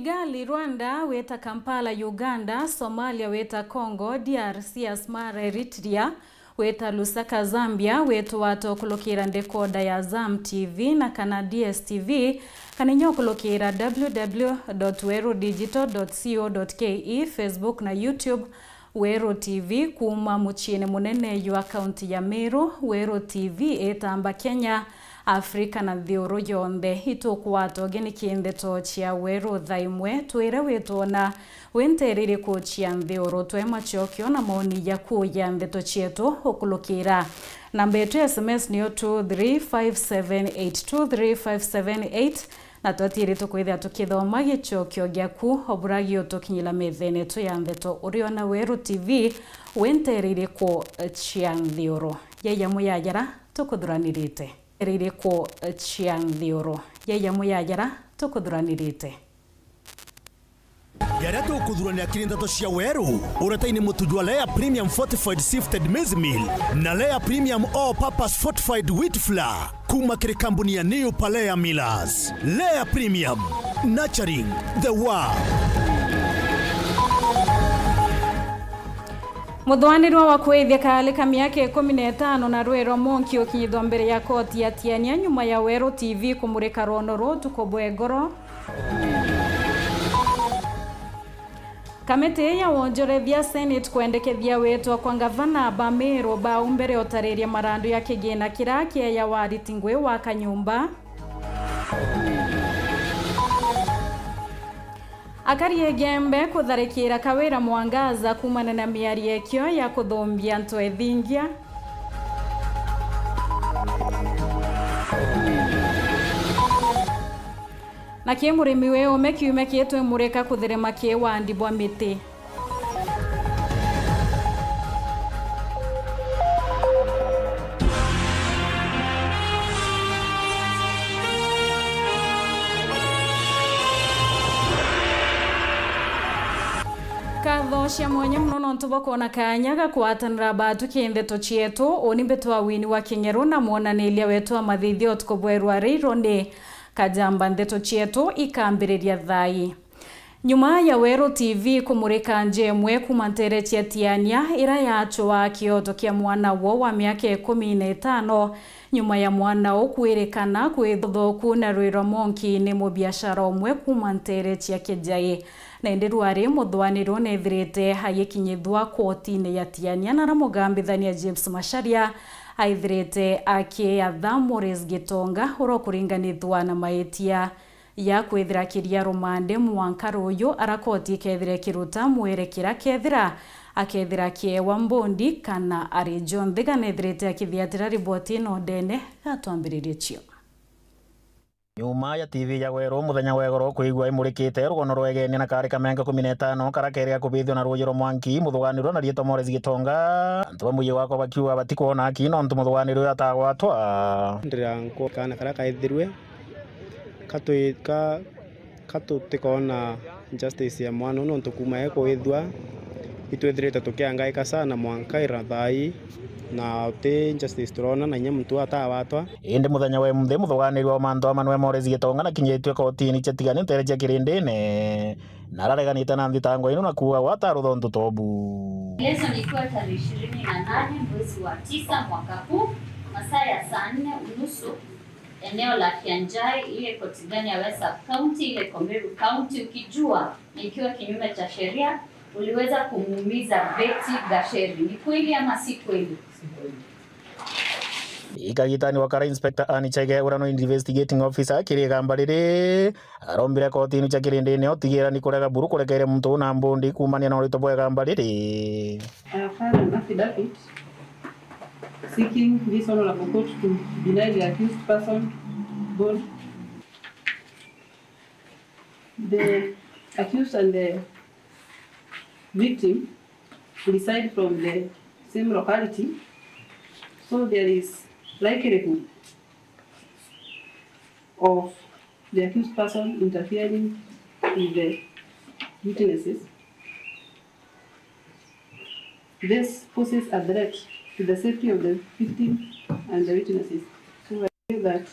Kigali Rwanda weta Kampala Uganda Somalia weta Congo DRC Asmara Eritrea weta Lusaka Zambia wetu wato kulokira ndekoda ya Zam TV na kana DSTV kaninyo kulokira www.werudigital.co.ke Facebook na YouTube Weru TV kuma muchine munene yu akaunti ya Meru Weru TV etamba Kenya Afrika na thiuru yonthe itukwatwo geni kindeto chia Weru thaimwe twire witwona winterire kuchia nthiuru twe machokio na maoni yaku ya ndeto chietu ukulukira namba yetu ya SMS niyo 23578 23578 na twatire tukwithia tukithoma gichokio giaku oburagio tukinyila methene tu ya ndeto uriona Weru TV winterire ku chia nthiuru yaya muyajara tukuthuranirite ririko chia nthiuru yaya muyajara tukuthuranirite Yaria tukuthurania kiri ndeto cia Weru uretaini mutujwa Layer Premium Fortified Sifted Maize Meal na Layer Premium All Purpose Fortified Wheat Flour kuma kiri kambuni ya New Palea Millers. Layer Premium, nurturing the world. Muthwanirwa wa kwithia kalika miaka 15 na rwero monki ukinyithwa mbere ya koti ya Tiania nyuma ya Weru TV kumurika rono rutuko bwegoro. Kamete ya wonjorethia Senate kwendekethia wetwa kwa ngavana ba Meru ba umbere otariria marandu ya kigina kirakia ya waritingwe wa kanyumba. Akarie gembe kutharikira Kawira Mwangaza kumana na miario ekio ya kuthumbia ntoe thingia. Na kie murimi we ume kiume kietwe mureka kutherema kie wandi bwa miti. Katho mwenye muno nontu bokona kanya gakwatanira batu kindeto chietu oni mbeto wini wa kingeru na mwonanilia wetu wa mathithio tukobwerwa riro ni kajamba ndeto chietu ikambiriria thai nyuma ya Weru TV kumurika njemwe kumantere chia Tiania ira yacho kioto kia mwana wo wa miaka 15 nyuma ya mwana wo kwirikana kwithuthuku na rwiro monki ni mubiashara umwe kumantere chia Kijai na indi rwari muthwanirwo nethirite hagikinyithwa koti-ini ya Tiania na ramugambithania James Macharia aithirite akiatha Maurice Gitonga uro kuringanithwa na maitia ya kwithira kiria rumande mwankaro uyu arakoti kethire kiruta mwerekera kethira akethira kiewa mbondi kana ari John Thiga nethirite akithiatira riboti ino ndene gatwambiririe chio. Nyuma ya TV ya Weru muthenya wegoro kuigua imurikite rugono rwegenia na kari ka miaka 15 karakeria kubithio na rwojero mwanki muthuganirwo na rieto Maurice Gitonga antu ba muyi wakwa bakiuga batikuona aki no ntu muthuganirwo atagwatwa ndiranko kana kara kaithirwe katwika katutikona justice ya mwana no ntu kuma ekwithwa itwithirite tukiangaika sana mwankaira thai na te justice turona na nya muntu atawatwa indi muthenya we muthe muthuganirwa wa mandu amanwe Maurice Gitonga na kinyitwe kotini chatigani ntere cha kirindine na arareganite na thitango ino na kuga gwatarutho ntu tobu. Elezo ni kuwa tarehe 28 mwezi wa 9 mwaka huu masaa ya saa 4:30 eneo la Kianjai ile Kotigani ya West County ile Meru County, ukijua na ikiwa kinyume cha sheria uliweza kumuumiza Betty Gasheri. Ni kweli ama si kweli? Ikagitani wakara Inspector Annie Chege urano investigating officer kirigamba riri arombire kotini cha kirindini otigira ni kurega buru kurekeire muntu na mbundi kumania na urito bwegamba riri. I filed an affidavit seeking this honorable court to deny the accused person bond. The accused and the victim reside from the same locality, so there is likelihood of the accused person interfering with the witnesses. This poses a threat to the safety of the victim and the witnesses. So I feel that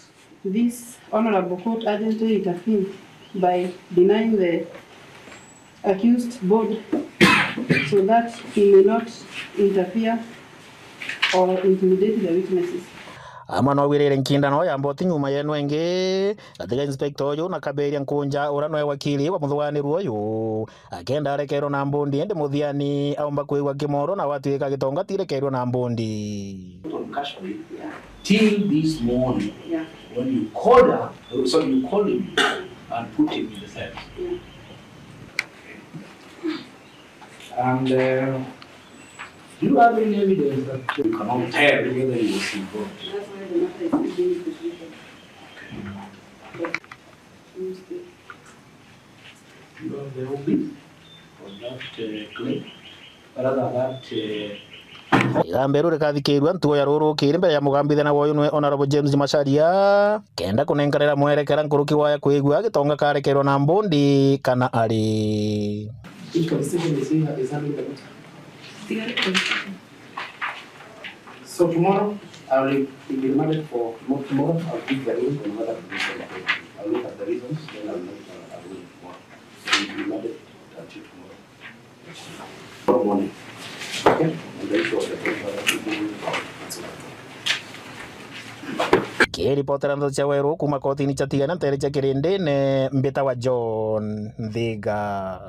this honorable court urgently intervened by denying the accused board so that he may not interfere or intimidate the witnesses. Amano wirire nkindano ya mboti nyuma yenu engi gatika inspector uyu na kaberia nkunja ura noe wakili wa muthuganirwo uyu akenda arekerwo na mbundi ende muthiani aumba kwigua kimoro na watuika gitonga tirekerwo na mbundi. Till this morning, when you called her, so you called him and put him in the cells. And do you have any evidence that you cannot tell whether he was involved? That's why the matter is still being investigated. Okay. Do you have the OB for that claim? Rather that. Igambe ruri kathikirwa ntuo ya rurukiri mbere ya mugambithia wa uyu nwe Honorable James Macharia kenda kunenkerera mwerekera nkuruki waya kwigua gitonga karekerwo na mbundi kana ari. Which conversation is handling the matter? So tomorrow, I will be remanded for tomorrow. I'll give the ruling on whether to do so. I'll look at the reasons, then I'll make a ruling tomorrow. So you'll be remanded until tomorrow. Tomorrow morning. Okay? And the issue of the paper. Kiripotera ndo cha weru kuma kotini cha tigana ntere cha kirindine mbita wa John Nthiga.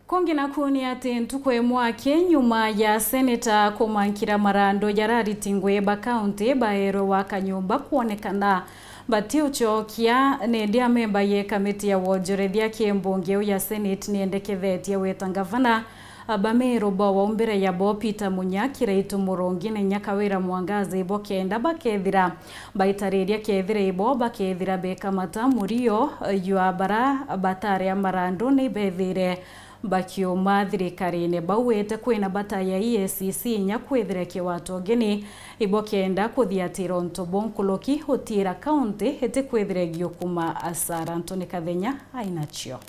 Kungi na kuni ati ntukwe mwake nyuma ya seneta kumankira marando yararitingwe ba county baero wa kanyumba kuonekana bati uchokia nendia memba ye kamiti ya wonjorethia kimbunge ya senate niendekethetie weta gavana Abamero bawa umbere ya bo Peter Munya Kiraitu Murungi na Nyakawira Mwangaza ibo kenda bakethira baitariria kethira ibo bakethira beka mata murio yuabara batare ya marando ni bethire bakiuma thirikari-ini bauwite kwina bata ya EACC nya kwithira kiwato ngeni ibo kenda kuthiatira ntobo nkuloki hutira county iti kwithira giukuma asara Antoni Kathenya ainachio.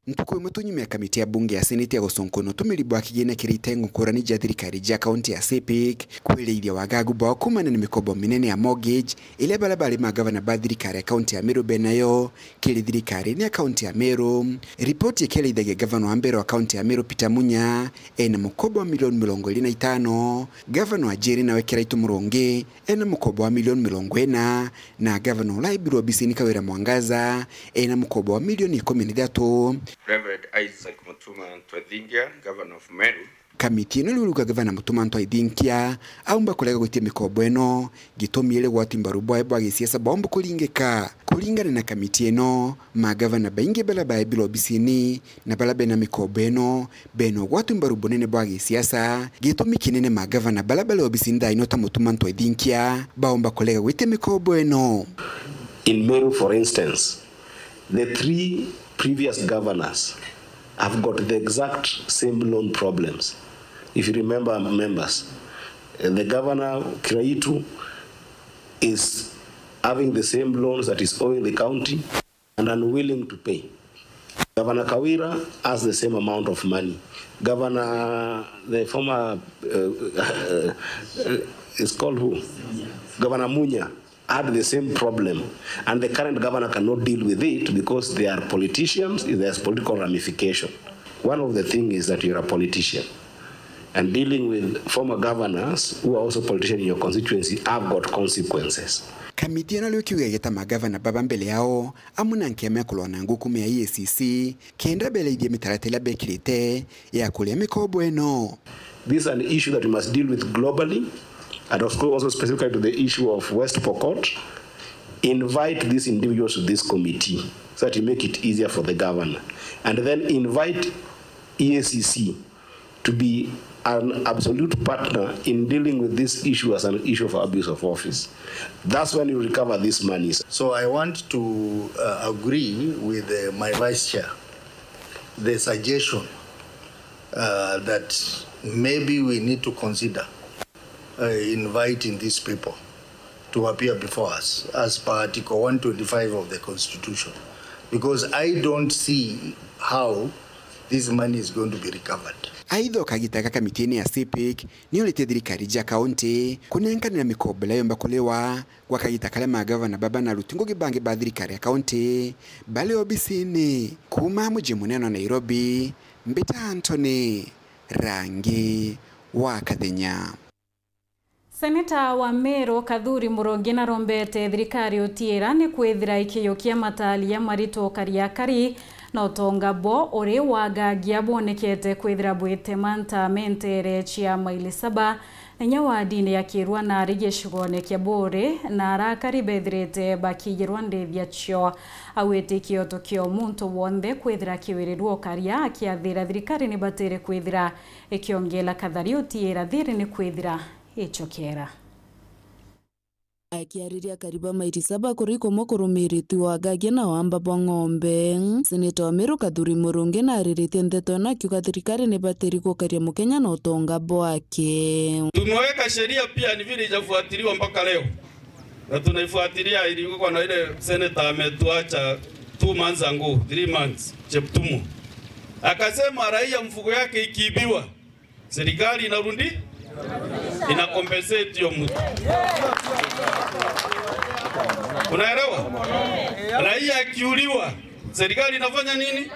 Ntuku imwe tunyuma ya kamiti ya bunge ya seneti ya gusonkono tumiribo akigena kiritengo ngurani ja thirikari ja kaunti ya Sepik kweleithia wagagu bao kumana na mikobo minene ya mortgage ile balabali magavana ba thirikari ya kaunti ya Meru benayo kili thirikari ni ya kaunti ya Meru. Ripoti ikeleithagia gavana wa mbere wa kaunti ya Meru Peter Munya ena mukobo wa milioni 25, gavana wa Jeri nawe Kiraitu Murungi ena mukobo wa milioni 40 na gavana Olaibirwa Bisini Kawira Mwangaza ena mukobo wa milioni 13. Reverend Isaac Mutuma Ntwaithinkia, Governor of Meru. Kamiti ino liuluka Gavana Mutuma Ntwaithinkia aumba kulega gwitia mikobo ino gitumi ile gwati mbaru bwae bwa gisiasa baomba kulingika. Kulingana na kamiti ino magavana baingi bala baebirwa obisini na bala bena mikobo ino beno gwati mbaru bunene bwa gisiasa gitumi kinene magavana bala bala obisini thaa ta Mutuma Ntwaithinkia baomba kulega gwitia mikobo ino. In Meru, for instance, the three previous governors have got the exact same loan problems. If you remember, members, the governor Kiraitu is having the same loans that is owing the county and unwilling to pay. Governor Kawira has the same amount of money. Governor, the former, is called who? Governor Munya had the same problem, and the current governor cannot deal with it because they are politicians, there's political ramification. One of the things is that you're a politician, and dealing with former governors who are also politicians in your constituency have got consequences. Kamiti ino liukiuga magavana baba mbele yao amuna nkemea kulwa na ngukumu ya EACC kenda bele ithie mitaratara bekirite ya kulia mikobo ino. This is an issue that we must deal with globally, and of course also specifically to the issue of West Pokot. Invite these individuals to this committee so that you make it easier for the governor. And then invite EACC to be an absolute partner in dealing with this issue as an issue of abuse of office. That's when you recover these monies. So I want to agree with my vice chair, the suggestion that maybe we need to consider inviting these people to appear before us as per Article 125 of the Constitution, because I don't see how this money is going to be recovered. Aitho kagitaga kamitini ya CPIC niolete thirikari ja kaunti kunenkanira mikobo ila yomba kulewa gwa kagita karia magavana baba na rutingo gibangi ba thirikari ya kaunti bale obisini kuma muji munene wa Nairobi. Mbita Anthony Rangi wa Kathenya. Seneta wa Meru Kathuri Murungi na rombete thirikari utiira ni kwithira ikiyukia matalia marito kariakari na utonga bo uri wagagia bonekete kwithira bwite manta mentere chia maili 7 na nyawadini ya kirwa na rigicigone kia buri na arakari bethirite bakigirwa ndithia cio awete kioto kio muntu wonthe kwithira kiwirirwo karia akiathira thirikari ni batire kwithira ikiongela kathari utiira thiri ni kwithira ichokera. Akiariria kariba maili 7 kuriko mokurumiriti wagagia na wamba bwa ng'ombe. Seneta wa Meru Kathuri Murungi na ariritie ndeto na akiuga thirikari ni batiri gukaria mukenya na utonga bwake. Tumeweka sheria pia ni vile ijafuatiliwa mpaka leo, na tunaifuatilia. Ilikuwa na ile seneta ametuacha 2 months ago, 3 months Cheptumo, akasema raia mfugo yake ikiibiwa serikali inarundi ina compensate hiyo mtu. Unaelewa? Raia akiuliwa serikali inafanya nini?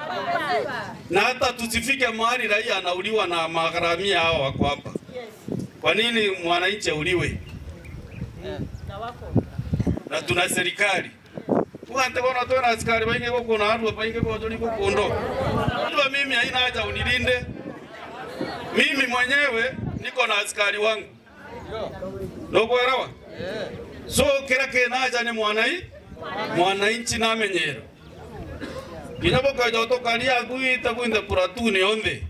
Na hata tusifike mahali raia anauliwa na magharamia hao wako hapa. Kwa nini mwananchi auliwe? Na tuna serikali. Uante bona tuna askari bainge kwa na watu bainge kwa joli kwa kondo. Kwa mimi haina haja unilinde. Mimi mwenyewe niko na askari wangu. Ndokuelewa? So kila kinaja ni mwananchi na menyero. Kinaboka jotokalia guita guinda puratuni onde.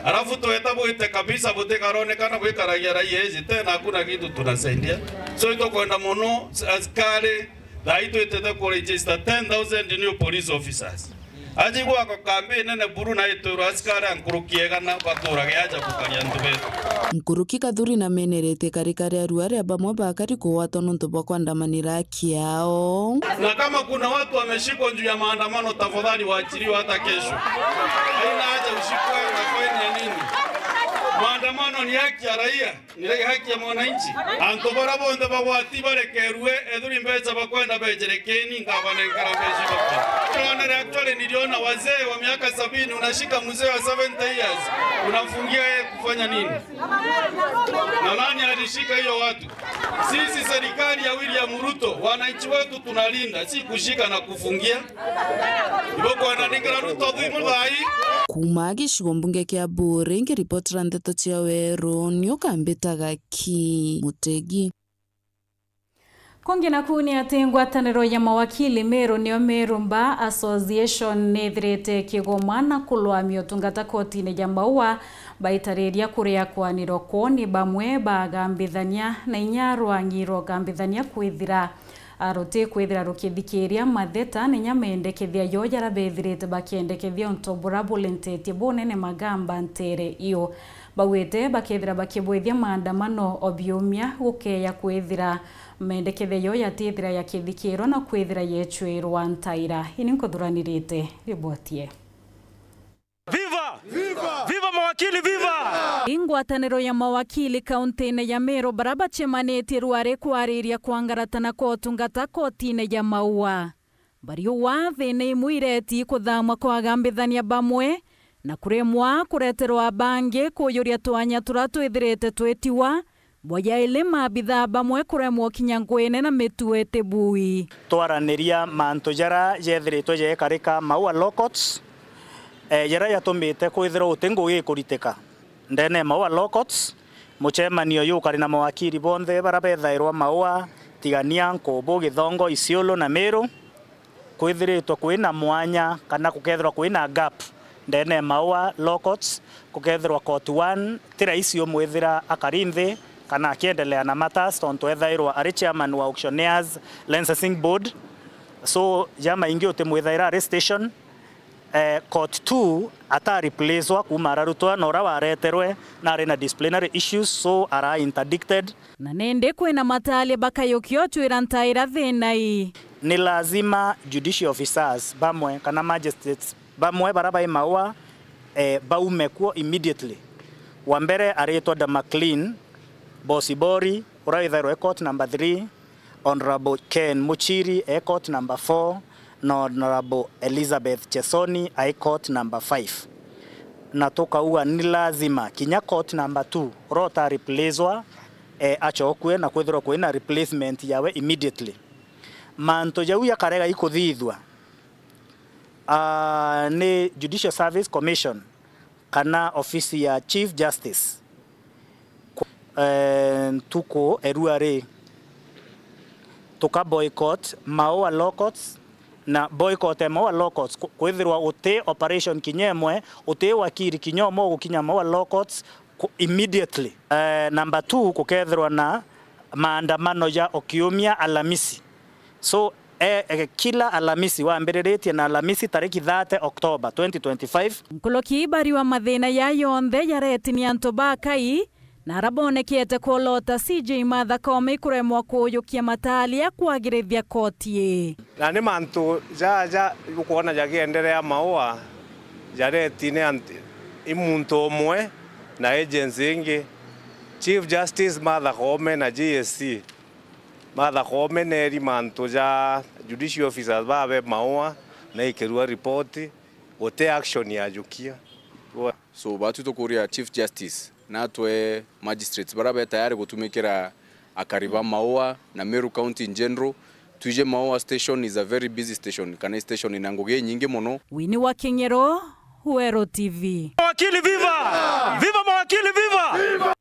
Alafu tueta boite kabisa bote karonekana bwekaragia raia hizi tena hakuna kitu tunasaidia. So ito kwenda mono askari daito itete ko register 10,000 new police officers. Aji gwa ko kambi nene buru na ituru askari ankurukiega na baturage aja kukaria ndu betu. Nkuruki Kathuri na menerete karikari aruare abamwe bakari kuwatwa nuntu bwa kuandamanira kiao. Na kama kuna watu wameshikwa juu ya maandamano tafadhali waachiliwe hata kesho. Haina haja ushikwe na faini ya nini? Maandamano ni haki ya raia, ni haki ya mwananchi. Antobora bonde bagwati barekerwe ethuri mbeca bakwenda bejerekeni ngabanengera mbeca bakwa. Tunaona actually niliona wazee wa miaka 70, unashika mzee wa 70 years unamfungia yeye kufanya nini? Na nani alishika hiyo watu? Sisi serikali ya William Ruto, wananchi wetu tunalinda, si kushika na kufungia. Iboko wananingera Ruto thimulai. Kuma gicigo mbunge kia Buri ngiripotera ndeto cia Weru niukambitaga ki Mutegi. Kongi na kuni ati ngwataniro ya mawakili Meru nio Meru Bar Association nithirite kigomana kulwamio tungata kotini ya Maua baitariria kuria kwanirwo koni bamwe bagambithania na inyarwangirwo gambithania kwithira aruti kwithira rukithikiria matheta ni nyamendekethia yo jarabethirite bakiendekethia untobora bulentetie bunene magamba ntere iyo bawete bakethira bakibwithia maandamano obiumia gukeya kwithira mendekethia yo yatithira yakithikirwo na kwithira yechwirwa ntaira ini nkuthuranirite ribotie. Viva! Viva! Viva mawakili, viva! Ingwataniro ya mawakili kaunti-inĩ ya Meru baraba chemanĩtie rware kwariria kwangaratana kwa ũtungata koti-inĩ ya Maua. Bariũa thĩna imwireti kuthamwa kwa agambithania bamwe na kuremwa kureterwa bangi kuyuria twanya turia twithirite twitiwa boya ile mabithaa bamwe kuremwo kinya ngwene na mĩtuo ĩtĩbui. Twaraniria mantu jara yethiritwe yekarika Maua Law Courts yara yatumite kwithirwo uti ngugi ikuritika ndene Maua Law Courts mucemanio yukari na mawakiri bonthe bara bethairwa Maua Tigania Nkubu Githongo Isiolo na Meru kwithiritwe kwina mwanya kana kukethirwa kwina gap ndene Maua Law Courts kukethirwa court 1 ti raisi umwithira akari nthi kana akiendelea na matters tondu ethairwa ari chairman wa auctioneers licensing board so jama ingi utimwithaira ari station court 2 ata replacewa kuma ararutwa na ura wareterwe na ari na disciplinary issues so ara interdicted na nende kwina matali bakayukio twira ntaira thinai ni lazima judicial officers bamwe kana magistrates bamwe baraba Maua baume kuo immediately Wa mbere aritwa da McLean Bosibori uraithairwo e court number 3, Honorable Ken Muchiri e court number 4 na Honorable Elizabeth Chesoni e court number 5. Na tukauga ni lazima kinya court number 2 rota replacewa achokwe na kwithirwo kwina replacement yawe immediately. Manto jau yakarega ikuthithwa ni Judicial Service Commission kana ofisi ya Chief Justice. Tuko eruare tuka boycott Maua Law Courts na boycott Maua Law Courts kwithirwa ute operation kinyemwe ute wakiri kinyomo gukinya Maua Law Courts immediately. Number 2 kukethirwa na maandamano ya okiumia Alamisi. So kila Alamisi wambiriretie na Alamisi tariki 30 Oktoba 2025. Nkuloki ibariwa mathina ya yonthe yaretini antu bakai na arabonekete kuolota CJ Martha Koome kuremwa kuyukia matalia kwagirithia koti. Na ni mantu ja ukuona jagiendelea Maua jaretine imuntu omwe na agency ingi Chief Justice Martha Koome na JSC. Martha Koome neri mantu ja judicial officers babe Maua na ikerua report gote action ya jukia. So batu tukuria Chief Justice na twe magistrates barabe tayari gutumikira akariba Maua na Meru County in general. Tuije Maua station is a very busy station. Kana station inangoge nyingi mono. Wini wa Kingero, Huero TV. Mawakili viva! Viva mawakili viva! Viva!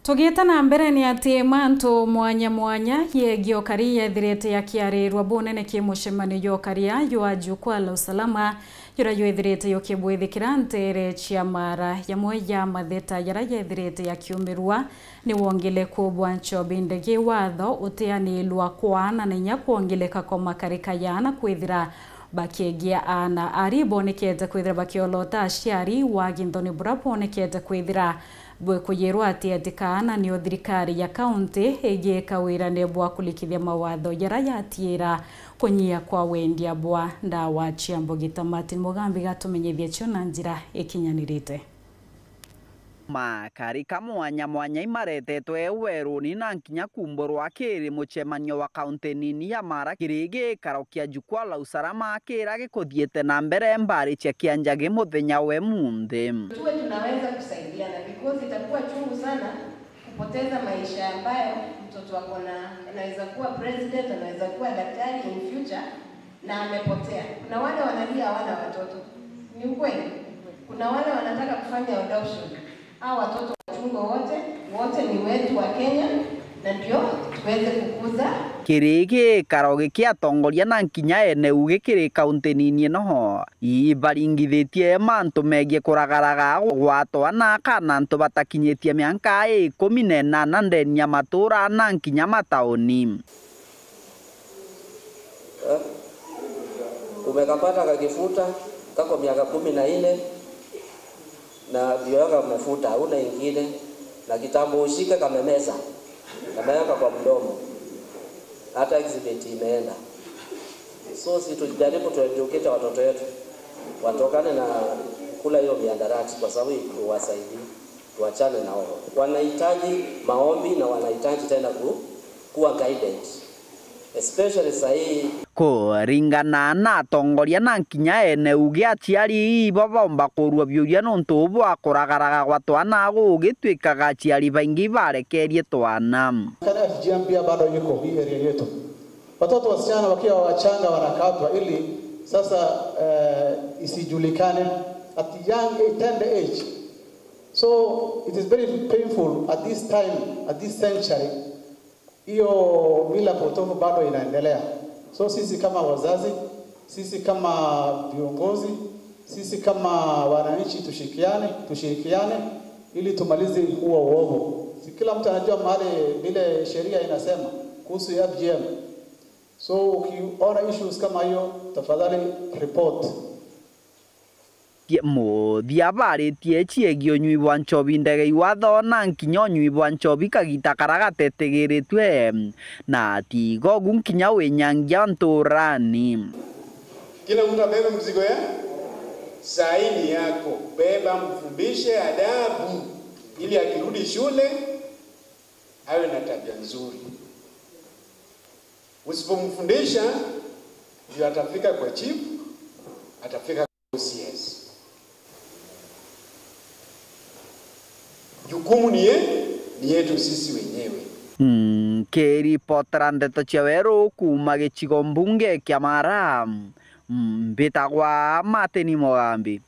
Tugita na mbere ni ati mantu mwanya mwanya yegio karia ethirite yakiarirwa bunene ki mucemanio yokaria ywa jukwaa la usalama yura yethirite yokibwithikira ntere cia mara yamwe ya matheta yara yethirite yakiumirwa ni wongele kubwa nchobi ndege watho uteanilwa kwana na nya kuongeleka kwa makarika yana kwithira bakigia ana ari bonekete kwithira bakiolota aciari waginthoni bura bonekete kwithira bwekuyirwa ati atikana nio thirikari ya kaunti igiika wira ni bwa kulikithia mawatho yara yatiira kunyia kwa wendia bwa ndawa cia mbugita. Martin Mugambi gatumenyithia cio na njira ikinyanirite. Makarika mwanya mwanya imaretetwe weruni na nkinya kumborwa kiri mucemanio wa kaunti nini ya Mara kiri gikaro kia jukwaa la usalama kira gikuthiete na mbere mbari cia kianjagi muthenya we munthi. Tuwe tunaweza kusaidiana because itakuwa chungu sana kupoteza maisha ambayo mtoto wako na anaweza kuwa president, anaweza kuwa daktari in future na amepotea. Kuna wale wanalia hawana watoto, ni ukweli. Kuna wale wanataka kufanya adoption. Hao watoto wachungo wote ni wetu wa Kenya na ndio tuweze kukuza kiri gikaro gikiatongoria na nkinya ene uge kiri kaunti nini enoho ibaringithitie mantu megie kuragaraga gwa twana kana antu batakinyitie mianka 18 ndeni ya matura na nkinya mataoni. Umekapata kakifuta kako miaka 14 na ndio kamefuta hauna ingine, na kitambo ushike kamemeza kameweka kwa mdomo, hata accident imeenda. So si tujaribu tueducate watoto wetu watokane na kula hiyo miandarati, kwa sababu iwasaidie, tuachane na wao. Wanahitaji maombi na wanahitaji tena kuwa guidance, especially sahi kuringana na atongoria na nkinya ene uge aciari ibo bomba kurua biuria nontu bwa kuragaraga gwa twana gugituikaga aciari baingi barekerie twana. Kana FGM pia bado yuko hii area yetu, watoto wasichana wakiwa wachanga wanakatwa ili sasa isijulikane at young age, tender age. So it is very painful at this time, at this century, hiyo mila potofu bado inaendelea. So sisi kama wazazi, sisi kama viongozi, sisi kama wananchi tushirikiane ili tumalize huo uovu. Si kila mtu anajua mahali vile sheria inasema kuhusu FGM. So ukiona issues kama hiyo, tafadhali report. Muthia barĩtie ciĩgiĩ ũnyui bwa nchobi ndege iwatho na nkinya ũnyui bwa nchobi kagita karia gatetigĩrĩtwe na tigogu nkinya wĩnyangia ntũrani. Kila mtu abebe mzigo ya Saini yako, beba, mfundishe adabu ili akirudi shule awe na tabia nzuri. Usipomfundisha ndio atafika kwa chief, atafika kwa OCS. Jukumu ni yetu sisi wenyewe. Nkiripotera ndeto cia weru kuma gicigo mbunge kia Mara, mbitagwa Martin Mugambi.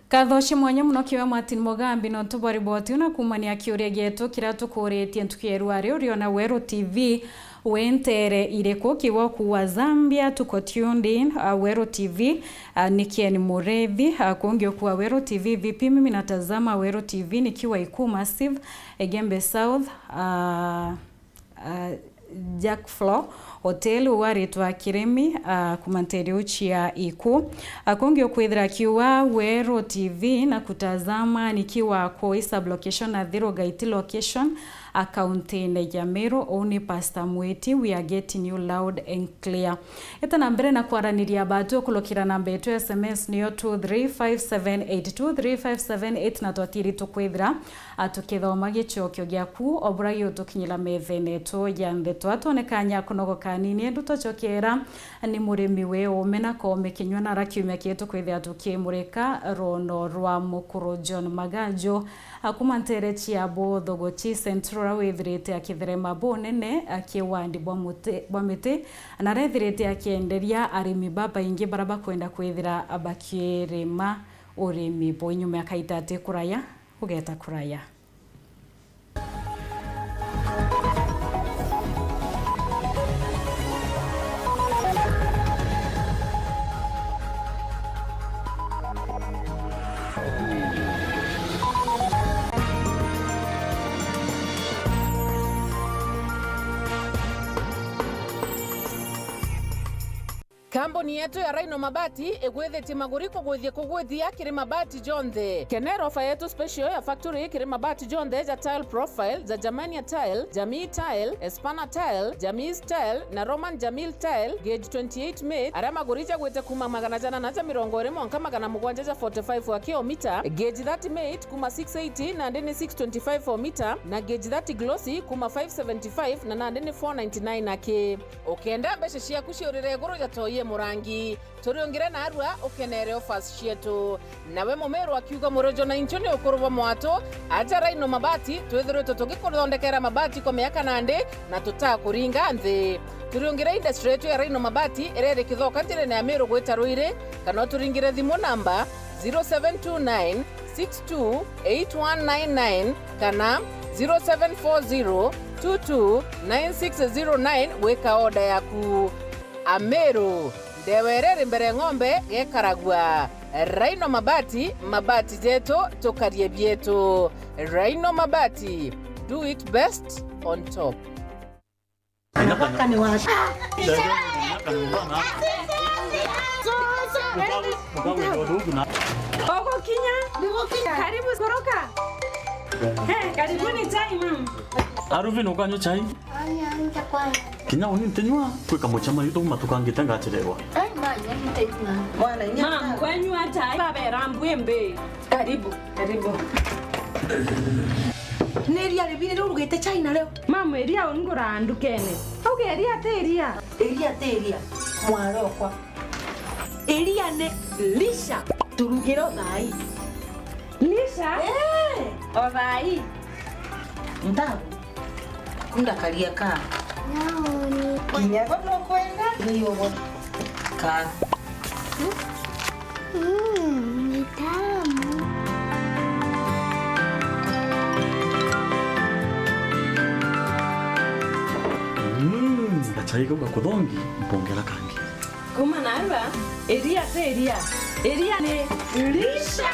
Kathoci mwanya muno kiwa Martin Mugambi no tubwa riboti una kumania kiuria gietu kiria tukuritie ntukierwa ari uriona Weru TV wentere ireko kiwa kuwa Zambia tuko tuned in Weru TV nikieni Murethi kuongea kuwa Weru TV vipi. Mimi natazama Weru TV nikiwa Ikuu Massive Egembe South Jack Flo Hotel waritwa Kiremi kumanteri uchia Iku kongio kwithira kiwa Weru TV na kutazama nikiwa kwa sub location na Thiro Gaiti location akaunti ya Meru oni Pastor Mweti, we are getting you loud and clear. Eta na mbere na kwaraniria batu kulokira namba yetu SMS niyo 23578 23578 na twatiri tukwithira atukithoma gicokio giaku obura giutukinyira methene tu ya ndeto atonekanya kunogoka nini ndu twacokera ni murimi we ume na kome kinywa na rakiumia kietu kwithira tukimurika rono rwa mukuru John Magajo akumantere chia bothogochi Central withirite akitherema bonene akiwandi bwa miti na rethirite akienderia arimi baba ingi baraba kwenda kwithira abakirima urimi bo inyuma akaitate kuraya ugeta kuraya. Kambuni yetu ya Rhino Mabati igwithitie maguri kugwithia kugwithia kiri mabati jonthe. Kenera ofa yetu special ya factory kiri mabati jonthe ja tile profile za Germania tile, Jamii tile, Espana tile, Jamis tile na Roman Jamil tile gauge 28 mate aria maguri jagwite kuma 920 mwanka 745 wa kilomita, gauge 30 mate kuma 680 na ndini 625 mita na gauge 30 glossy kuma 575 na ndini 499 ake. Ukenda mbeca ciaku ciurire iguru jatoie murangi turiongire na arua ukenere offers cietu nawe mumeru akiuga murojo na incho ni ukurubwa mwato aja Rhino Mabati twithiritwe tugikuthondekera mabati kwa miaka nandi na tutakuringa nthi. Turiongire industry yetu ya Rhino Mabati irere kithoka njirene ya Meru gwita Ruiri kana turingire thimu namba 0729 628199 kana 0740 229609 wika oda yaku. Ameru ndewerere mbere ng'ombe gekaragua. Rhino Mabati, mabati jetu tukarie bietu. Rhino Mabati, do it best on top. Oko kinya, karibu koroka. Karibuni chai mama. Aruvi nokanywa chai? Kinya unintenywa kweka mochama yuto matukangita ngacherewa. Mama, kwenywa chai babera mbwembe. Karibu, karibu. Neria ribire rugite chai na leo. Mama, eria ongora andukene. Auge eria te eria. Eria te eria. Mwarokwa. Eria ne lisha turugiro thai. Lisha? Eh, o thai. Ndabu. Kunda karia ka. Kinya gono kwenda. Niyo ka. Ni tamu. Gachai kau gakuthongi mpongera kangi. Kuma narwa eria te eria. Eria ne lisha.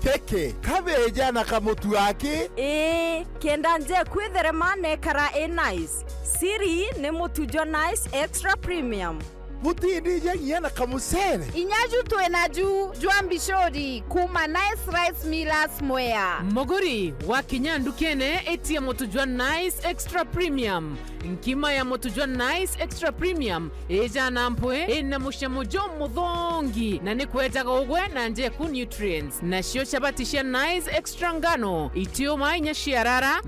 Keke kabeja na kamutu ake. Kenda nje kwitherema nekara e nice. Siri ni mutujo nice extra premium. Mutindije nginya kamusere. Inyaju twena ju jwambishori kuma Nice Rice Millers Mwea. Mogori wa kinyandu kene etia motujwa Nice Extra Premium. Nkima ya motujwa Nice Extra Premium eja nampwe ena mushamujo muthongi na nikwetaga ugwe na njeku nutrients. Na cio chapati cia Nice Extra ngano itio mainya ciarara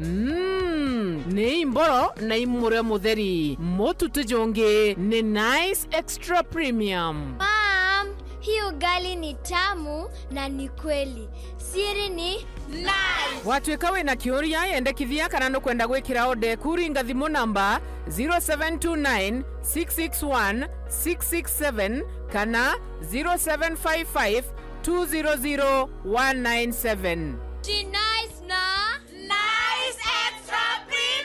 ni imboro na imure mutheri motu tujonge ni Nice Extra Premium. Mom, hii ugali ni tamu na ni kweli. Siri ni Nice. Watuika wina kiuria yendekithia kana nukwenda gwikira ode kuringa thimu namba 0729 661 667 kana 0755 200 197. Nice na Nice Extra Premium.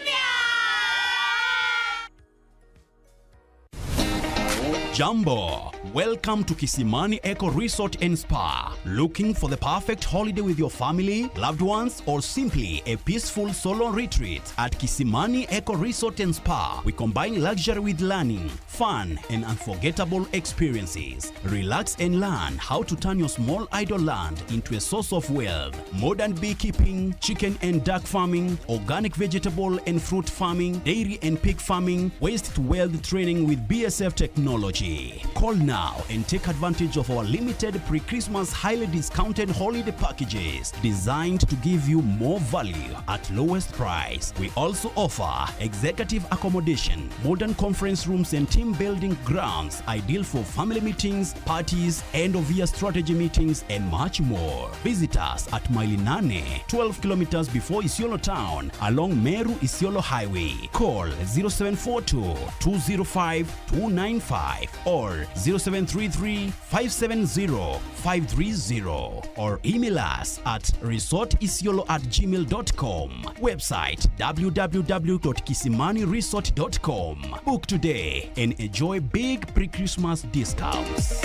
Jambo. Welcome to Kisimani Eco Resort and Spa. Looking for the perfect holiday with your family, loved ones, or simply a peaceful solo retreat? At Kisimani Eco Resort and Spa, we combine luxury with learning, fun, and unforgettable experiences. Relax and learn how to turn your small idle land into a source of wealth. Modern beekeeping, chicken and duck farming, organic vegetable and fruit farming, dairy and pig farming, waste to wealth training with BSF technology. Call now and take advantage of our limited pre-Christmas highly discounted holiday packages designed to give you more value at lowest price. We also offer executive accommodation, modern conference rooms and team building grounds ideal for family meetings, parties, end of year strategy meetings and much more. Visit us at Mailinane, 12 kilometers before Isiolo town along Meru Isiolo Highway. Call 0742 205 295 or 0733 570 530 or email us at resortisiolo@gmail.com. Website www.kisimaniresort.com. Book today and enjoy big pre-Christmas discounts.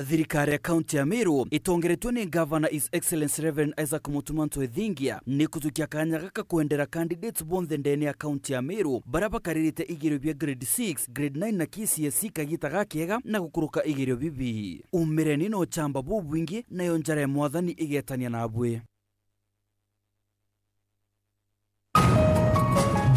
Thirikari ya kaunti ya Meru itongeretwe ni Governor His Excellency Reverend Isaac Mutumanto Ethingia ni kutukia kanya gaka kwendera candidates bonthe ndene ya kaunti ya Meru baria bakaririte igerio bia grade 6, grade 9 na KCSE kagita gakiega na gukuruka igerio bibi umireni no chamba bubwingi nayo njara ya mwathani igetania nabwe.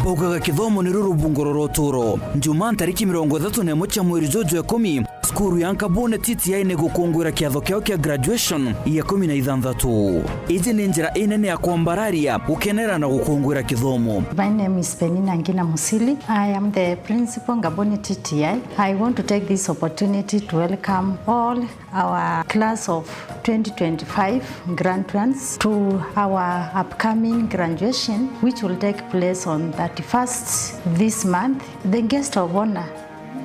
Baugaga kithomo ni rurubungo roroturo Njuma tariki 31 cha mweri jojo 10 skuru ya Nkabone TTI ni gukungwira kiatho kiao kia graduation ya 16. Iji ni njira inene ya kwambararia gukenera na gukungwira kithomo. My name is Penina Ngina Musili. I am the principal Nkabone TTI. I want to take this opportunity to welcome all our class of 2025 graduates to our upcoming graduation, which will take place on 31st this month. The guest of honor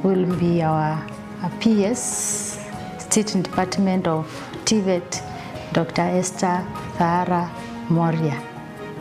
will be our PS, State Department of TVET, Dr. Esther Thara Moria.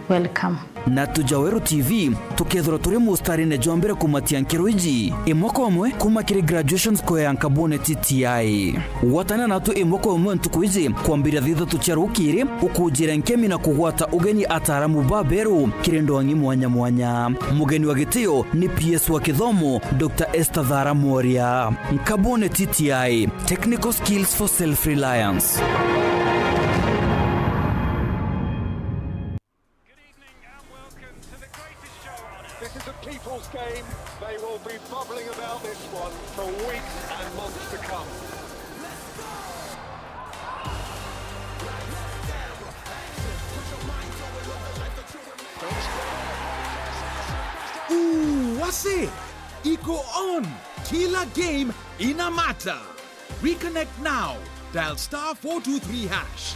Welcome. Na Tujaweru TV tukethora turi mustari jwa mbere kumatia nkero iji imwe kwa imwe kuma kiri graduation square ya Nkabone TTI. Watana natu imwe kwa imwe ntuku iji kwambiria thithatũ cia rukiri ukujira nkemi na kugwata ugeni ataramu ba beru kiri ndwangi mwanya mwanya. Mugeni wa gitio ni PS wa kithomo Dr. Esther Thara Moria. Nkabone TTI, technical skills for self-reliance. This is a people's game. They will be bubbling about this one for weeks and months to come. Ooh, wase! Iko on! Kila game ina matter. Reconnect now. Dial star 423 hash.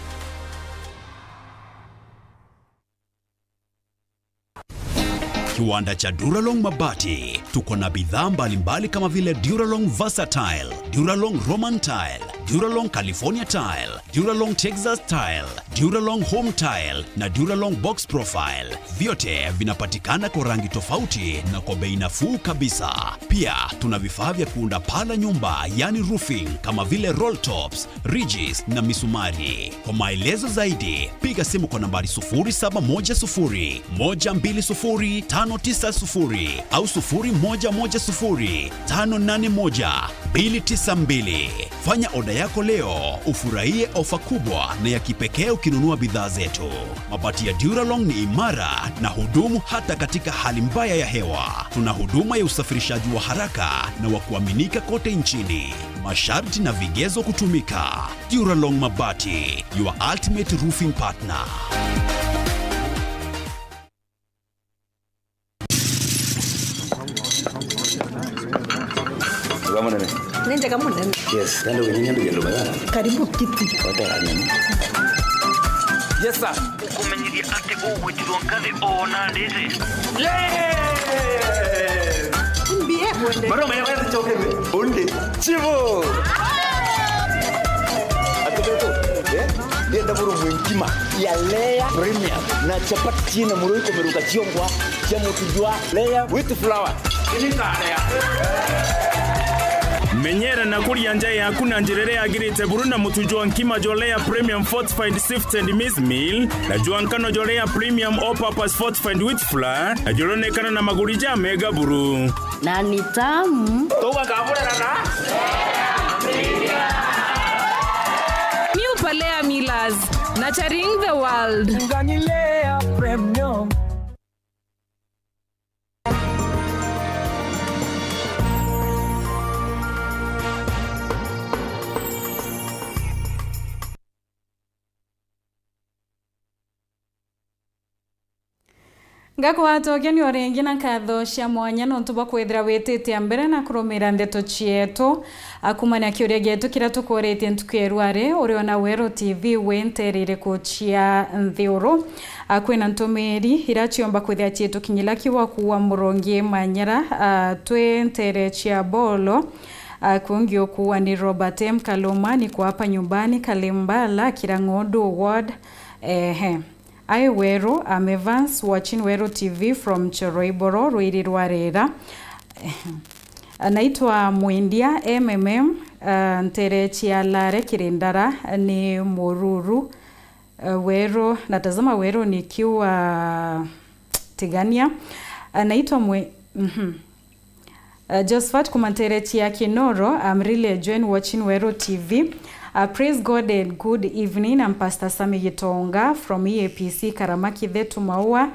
Kiwanda cha Duralong Mabati tuko na bidhaa mbalimbali kama vile Duralong Versatile, Duralong Roman Tile, Duralong California Tile, Duralong Texas Tile, Duralong Home Tile na Duralong Box Profile. Vyote vinapatikana kwa rangi tofauti na kwa bei nafuu kabisa. Pia tuna vifaa vya kuunda paa la nyumba, yani roofing, kama vile roll tops, ridges na misumari. Kwa maelezo zaidi piga simu kwa nambari 0710 120 590 au 0110 581 292. Fanya oda yako leo ufurahie ofa kubwa na ya kipekee ukinunua bidhaa zetu. Mabati ya Duralong ni imara na hudumu hata katika hali mbaya ya hewa. Tuna huduma ya usafirishaji wa haraka na wa kuaminika kote nchini. Masharti na vigezo kutumika. Duralong Mabati, your ultimate roofing partner. Yes, karibu kiti. Yes sir. Ukumenyiria ati ugwitirwo ngathi ona ndizi. Yeah! Mbie mwende. Maroma ya kazi choke. Onde. Chivo. Atoto. Eh? Ndienda buru mwinkima ya Lea Premium na chapati china muruiko meruka chiongwa cha mutujwa Lea with flour. Menyera na kuria nja yaku na njira ĩrĩa yagĩrĩte buru na mũtu jwa nkima jwa Lea Premium Fortified Sifted Maize Meal na jwa nkano jwa Lea Premium All Purpose Fortified Wheat Flour na jũronekana na maguri ja mega buru na ni tamu. Tũgakabũrera na New Palea Millers, nurturing the world. Lea Premium. Ngakwatokia ni orengi na nkatho cia mwanya nontu bwa kwithira witite mbere na kurumira ndeto cietu akumania kiuria gietu kiria tukuritie ntuku erware uriona Wero TV wenterire kuchia nthiuru kwina ntumiri ira ciomba kwithira cietu kinyila kiwa kuwa murongi manyara twentere chia bolo kuongio kuwa ni Robert M Kaloma ni kwa hapa nyumbani Kalembala Kirangodo ward ehe I Wero, I'm Evans watching Wero TV from Choroiboro, Ruiri Rwarera. Naitwa Mwindia MMM, Ntere Chialare Kirindara ni Mururu. Wero, natazama Wero nikiwa Tigania. Naitwa Josephat Kumantere Chia Kinoro, I'm really enjoying watching Wero TV. Praise God and good evening. I'm Pastor Sami Gitonga from EAPC Karama Kithetu Maua.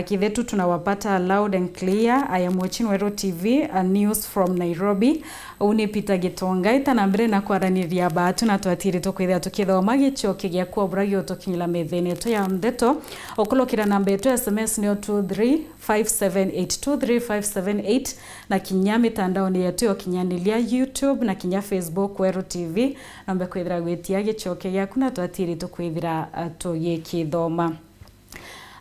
Kithetu tunawapata loud and clear. I am watching Wero TV news from Nairobi. Uni Peter Gitonga itanambere na kwaraniria batu na twatire tukwithia tukithoma gichoki gia kuobra giotokinyila methene to ya ndeto okulokira namba yetu SMS ni 23578 23578 na kinya mitandao ni yetu yokinyanilia YouTube na kinya Facebook Wero TV namba kwithira gwitia gichoki giaku na twatire tukwithira tugikithoma.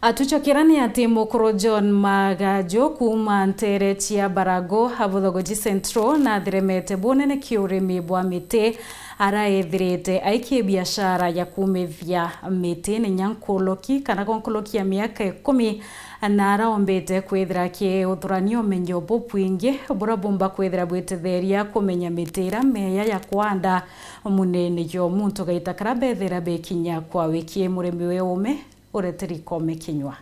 Atuchokirani ati mukuru John Magajo kuma ntere chia Barago habuthogoji Central na thiremete bunene kiurimi bwa miti araethirite aikie biashara ya kumithia miti ni nyankoloki kana konkoloki ya miaka 10 na araombete kwithira kiuthuranio menyo bupwingi burabumba kwithira bwitetheria kumenya miti ira meya ya kwanda munene yo muntu gaita karabethera bekinya kwa wiki murimi we ume ureteriko mekinywa.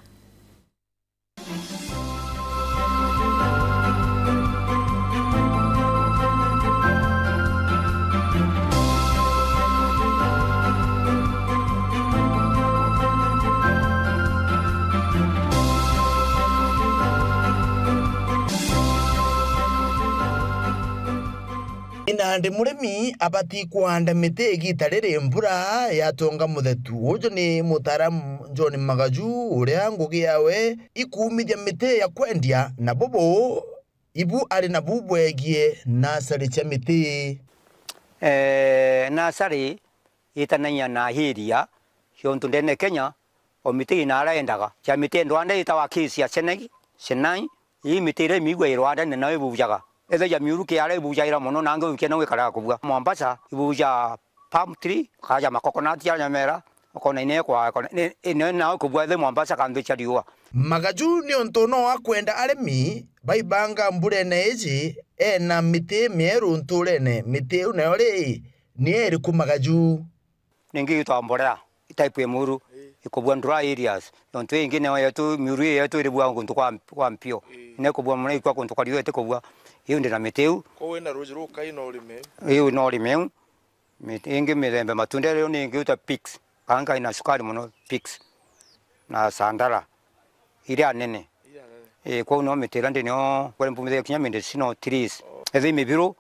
Inande murimi abati kuhanda miti igita riri mbura yatonga muthetu ujo ni mutaramu John Magaju uria ngugi yawe ikumithia miti ya kwendia na bobo ibu ari na bubwegie nasari cia miti nasari itanania na hiria hiontu ndene Kenya o miti inaraendaga cia miti ndwanda itawa kisia senegi senai ii miti ire migwe irwanda na ibujaga ethe ya miuru ke ara ibuja ira mono nange uke no ikara kubwa Mombasa ibuja palm tree kaja makokonati ya nyamera okona ine kwa ine na kubwa ethe Mombasa kandu chariwa Magaju ni onto no akwenda aremi baibanga mbure neji ena miti mieru nturene miti unayo ri ni eri ku Magaju ningi itwa mborea type ya muru Ikobwa dry areas yontu ingi ne yetu miuru yetu iri bwa nguntu kwa mpio ne kobwa muna ikwa kuntu kwa riwete kobwa iyo ndina miteu ko wena rujuru kai no rime iyo no rime miti ingi mirembe matunda rero ni ingi uta pigs kanga ina sukari muno pigs na sandara iria nene ko no mitira ndi no kwa mpumire kinya medicinal trees ezi mibiro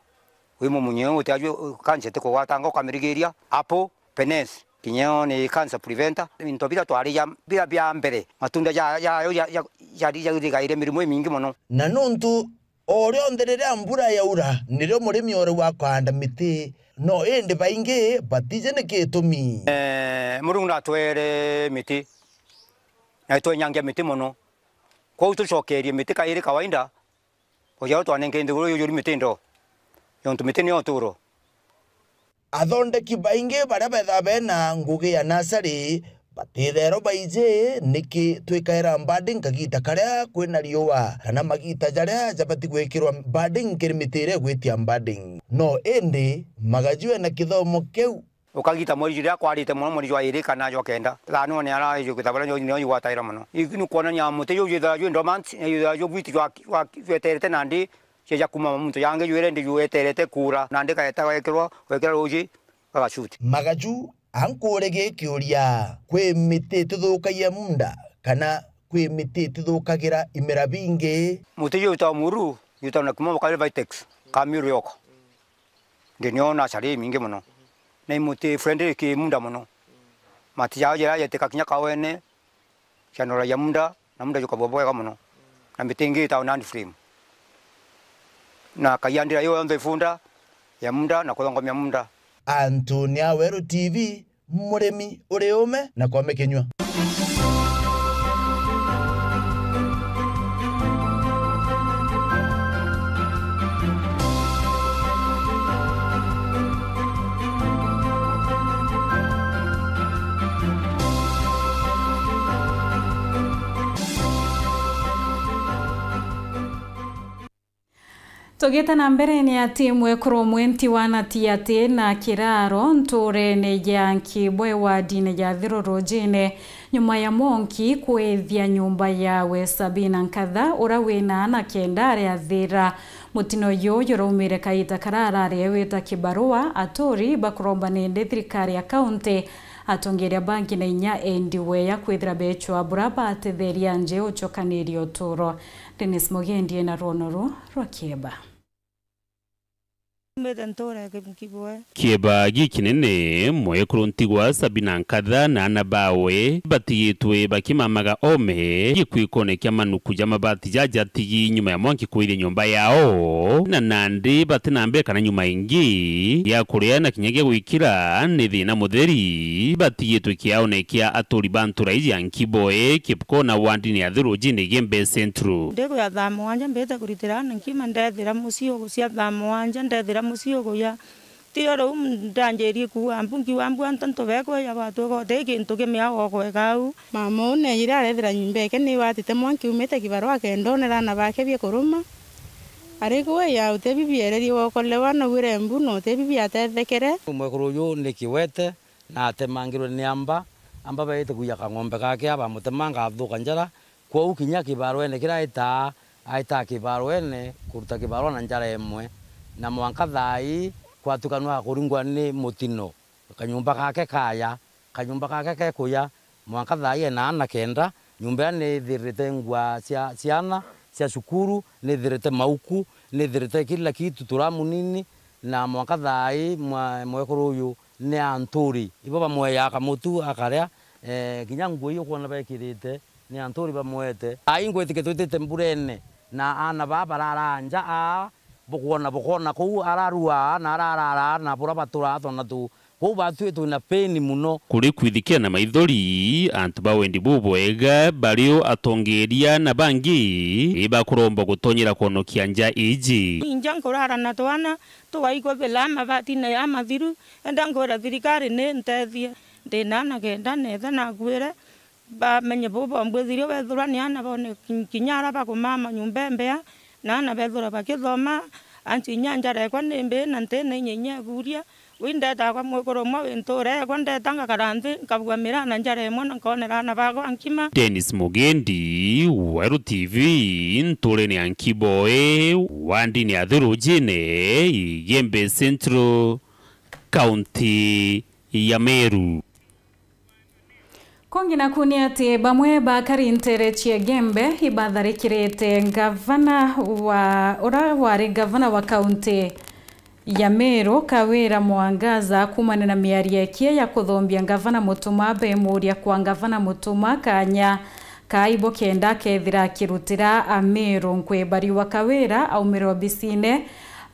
wimo munyo utaju kanse te ko watanga kamirigeria apo penes kinyeo ni cancer preventer into bila twari ya bila bya mbere matunda ya ya ya ya ya ya mirimo mingi muno na nuntu orio nderera mbura yaura nirio murimi ore wa kwanda miti no indi baingi batije ni gitumi murungu natwere miti na twenyangia miti muno kwa utucokerie miti kairi kawaida oya twanenge ndiguru yuri miti ndo yontu miti ni oturo athondeki baingi baria betha bena ngugi ya nasari batithero baije niki twikaira budding kagita karia kwina riua kana magita jaria jabati gwikirwa budding kiri mitire gwitia budding no indi magajue na kithomo kiu ukagita mweri juria kwarite muno mweri jwa iri kana jwa kenda thano ni ara ju kitabara nyo nyo gwataira muno ikinu kuonania muti yu yitha ju dormant yitha ju gwiti jwa weterete nandi cia kuma muntu yange juire ndi jueterete kura na ndika etaga ekirwo wekira ruji agacuti magaju ankure gikiuria kwi miti tuthukagia munda kana kwi miti tuthukagira imera bingi muti yu ta muru yuta na kuma bakale vitex kamiru yoko ndi niona sari mingi muno na muti friendly ki munda muno mati yao jera yeteka kinya kawene chanora ya munda na munda yukaboboeka muno na miti ingi ta nandi frame na kayandira yo yonthe ifunda ya munda na kuthongomia munda. Antonia Weru TV murimi uri ume na kwame kinyua. Tugita na mbere ni ati mwekuro mwenti wanatiate na kiraro nturene ya Nkibwe wadine ya Thirurujine nyuma ya monki kwethia nyumba yawe Sabina Nkatha ura wina na kenda aria thira mutino yo yuraumire kaita karara aria wita kibarua atori bakuromba nende thirikari ya kaunti atongeria banki na inya endiwe ya kwithira bechwa buraba atetheria nje ucokanirio turo. Dennis Mugendie na ronoru rwa Kieba. Kieba gikinene mwekuru ntigwa Sabina Nkatha na ana bawe batigitwe bakimamaga ome gikwikone kya manuku ja mabati jajatigi nyuma ya mwanki kuire nyumba yao na nandi batinambe kana nyuma ingi ya kuria na kinyege gwikira ni thina mutheri batigitwe kiao kia atori bantura iji ya Nkiboe Kipkona wandini ya Thirujini Gembe Central ndego ya thaa mwanja mbete kuritira na nkima ndethira mucio gucia thaa mwanja ndethira mucio guya tio riu ndanjirie kuwa mbu ngiuga mbu anto bekweya gwatwo gote kintu kimia gokwekau mama uneyire arethira nyumba eke ni watite mwanki umite kibarua akendonera na bake bie kuruma ari kweya utebi biererie wokolewa na wire mbu no utebi biatethekere mwekuru uyu ni kiwete na atemangirwe ni amba amba baite kuya kang'ombe gake abamutemanga athuka njara kwou kinya kibarwene kira aita aita kibarwene kuruta kibarwa na njara imwe na mwanka thai kwatukanwa kuringwa ni mutino kanyumba gake kaya kanyumba gake kekuya mwanka thai ena ana kenda nyumba ni thirite ngwa cia ciana cia cukuru ni thirite mauku ni thirite kila kitu turamu nini na mwanka thai mwekuru uyu ni anturi ibo bamweya kamutu akaria kinya nguo iyo kuona bekirite ni anturi bamwete ai ngwetike twitite mburene na ana baba raranja a bukuona bukuona kuu ararua na ararara na bura batura tona tu kuu batwitwe na peni muno kuri kwithikia na maithori antu ba wendi bubwega bario atongeria na bangi ibakuromba gutonyera kuonokia nja iji inja nkurara na twana tugaikwa bila mabati na ya mathiru enda ngwira thirikari ni ntethie ndina na kenda netha na ngwire bamenye bubo mbwithirio wethura ni ana bone kinyara bakumama nyumba mbea na ana bethura bakithoma anti nyanja rekwa ni mbi na ntene nyenye guria Windeta kwa mwikuru mwa winture kwa ndeta ngakaranthi nkabua mirana njara imwe na nkonera ana bakwa nkima. Dennis Mugendi, Weru TV, ntuleni ya Nkiboe, wandini ya Thurujine, Igembe Central, County ya Meru. Kongi na kuni ati bamwe bakari ntere Chiagembe ibatharikirite gavana wa ura wari gavana wa kaunti ya Meru Kawira Mwangaza kumana na miaria ekie ya kuthombia gavana Mutuma bemuria kwa gavana Mutuma kanya kaibo kenda kethira akirutira Ameru nkwebariwa Kawira aumirwa bisine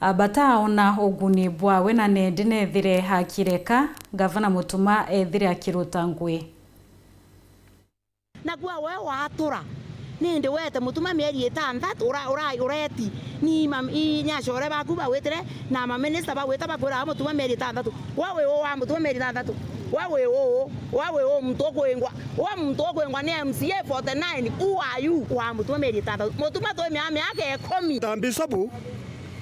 bataona uguni bwawe na nendi nethire hakireka gavana Mutuma ethire akiruta ngwi na kwa we watura nindi wete Mutuma mieri itanthatu ura ureti ni mam inyashore baku bawetere na ma minister baweta bakwira Mutuma mieri itanthatu wawe wa Mutuma mieri itanthatu wawe wawe mtu okwengwa wa mtu okwengwa ni MCA 49 who are you wa Mutuma mieri itanthatu Mutuma to miaka 10 tambisabu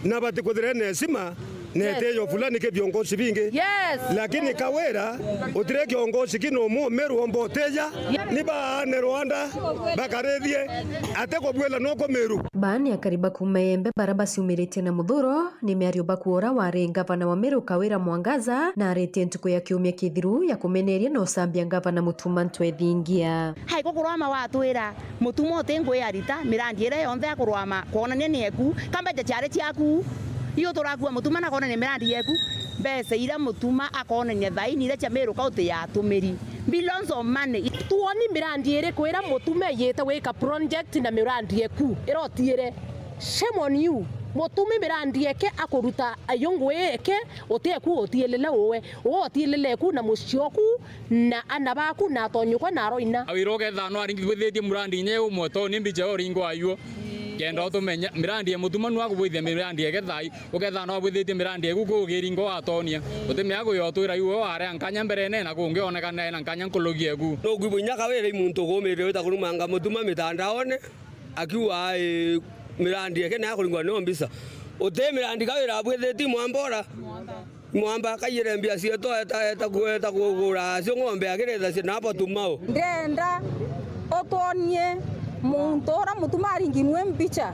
na batikuthire nesima neteyo fulani ke viongozi vingi. Yes. Lakini Kawira utire kiongozi kino mu Meru omboteja ni baane Rwanda bakarethie ateko bwela noko Meru. Baani ya kariba kumeyembe baraba siumirite na muthuro ni miario bakuora wari gavana wa Meru Kawira Mwangaza na aretie ntuku ya kiumia kithiru ya kumeneria na usambia gavana Mutuma ntwethingia. Haiko kurwama watwira Mutuma utingwe arita mirandi ira yonthe akurwama kuonania ni eku kambeja chiare chiaku iyo turakua Mutuma na konania mirandi yeku mbeca ira Mutuma akonania thaini ira cia Meru kaunti ya tumiri billions of money tuoni mirandi iri kwira Mutume yite wika project na mirandi yeku irotiire shame on you Mutume mirandi yeke akuruta ayongwe eke uteku utielele uwe utielele ku na mucioku na ana baku na tonyukwa na roina awiro ketha no aringithitie murandi nye umwe to ni mbicha oringwa ayuo kenda utumenya mirandi ya Mutuma nu agubwithia mirandi ege thai uketha no abwithitie mirandi egu kugiringo atonia utimia guyotwira iwe ware nkanya mbere nena kungionekana na nkanya nkulugi egu no gwibunya Kawira imuntu gumire witakurumanga Mutuma mitandaone akiwa mirandi eke na kuringwa no mbisa ute mirandi Kawira abwithitie mwambora mwamba kaire mbia cieto eta eta kugura cio ng'ombe agiretha cio napo tumao ndenda otwonie muntu ora Mutuma aringinwe mbicha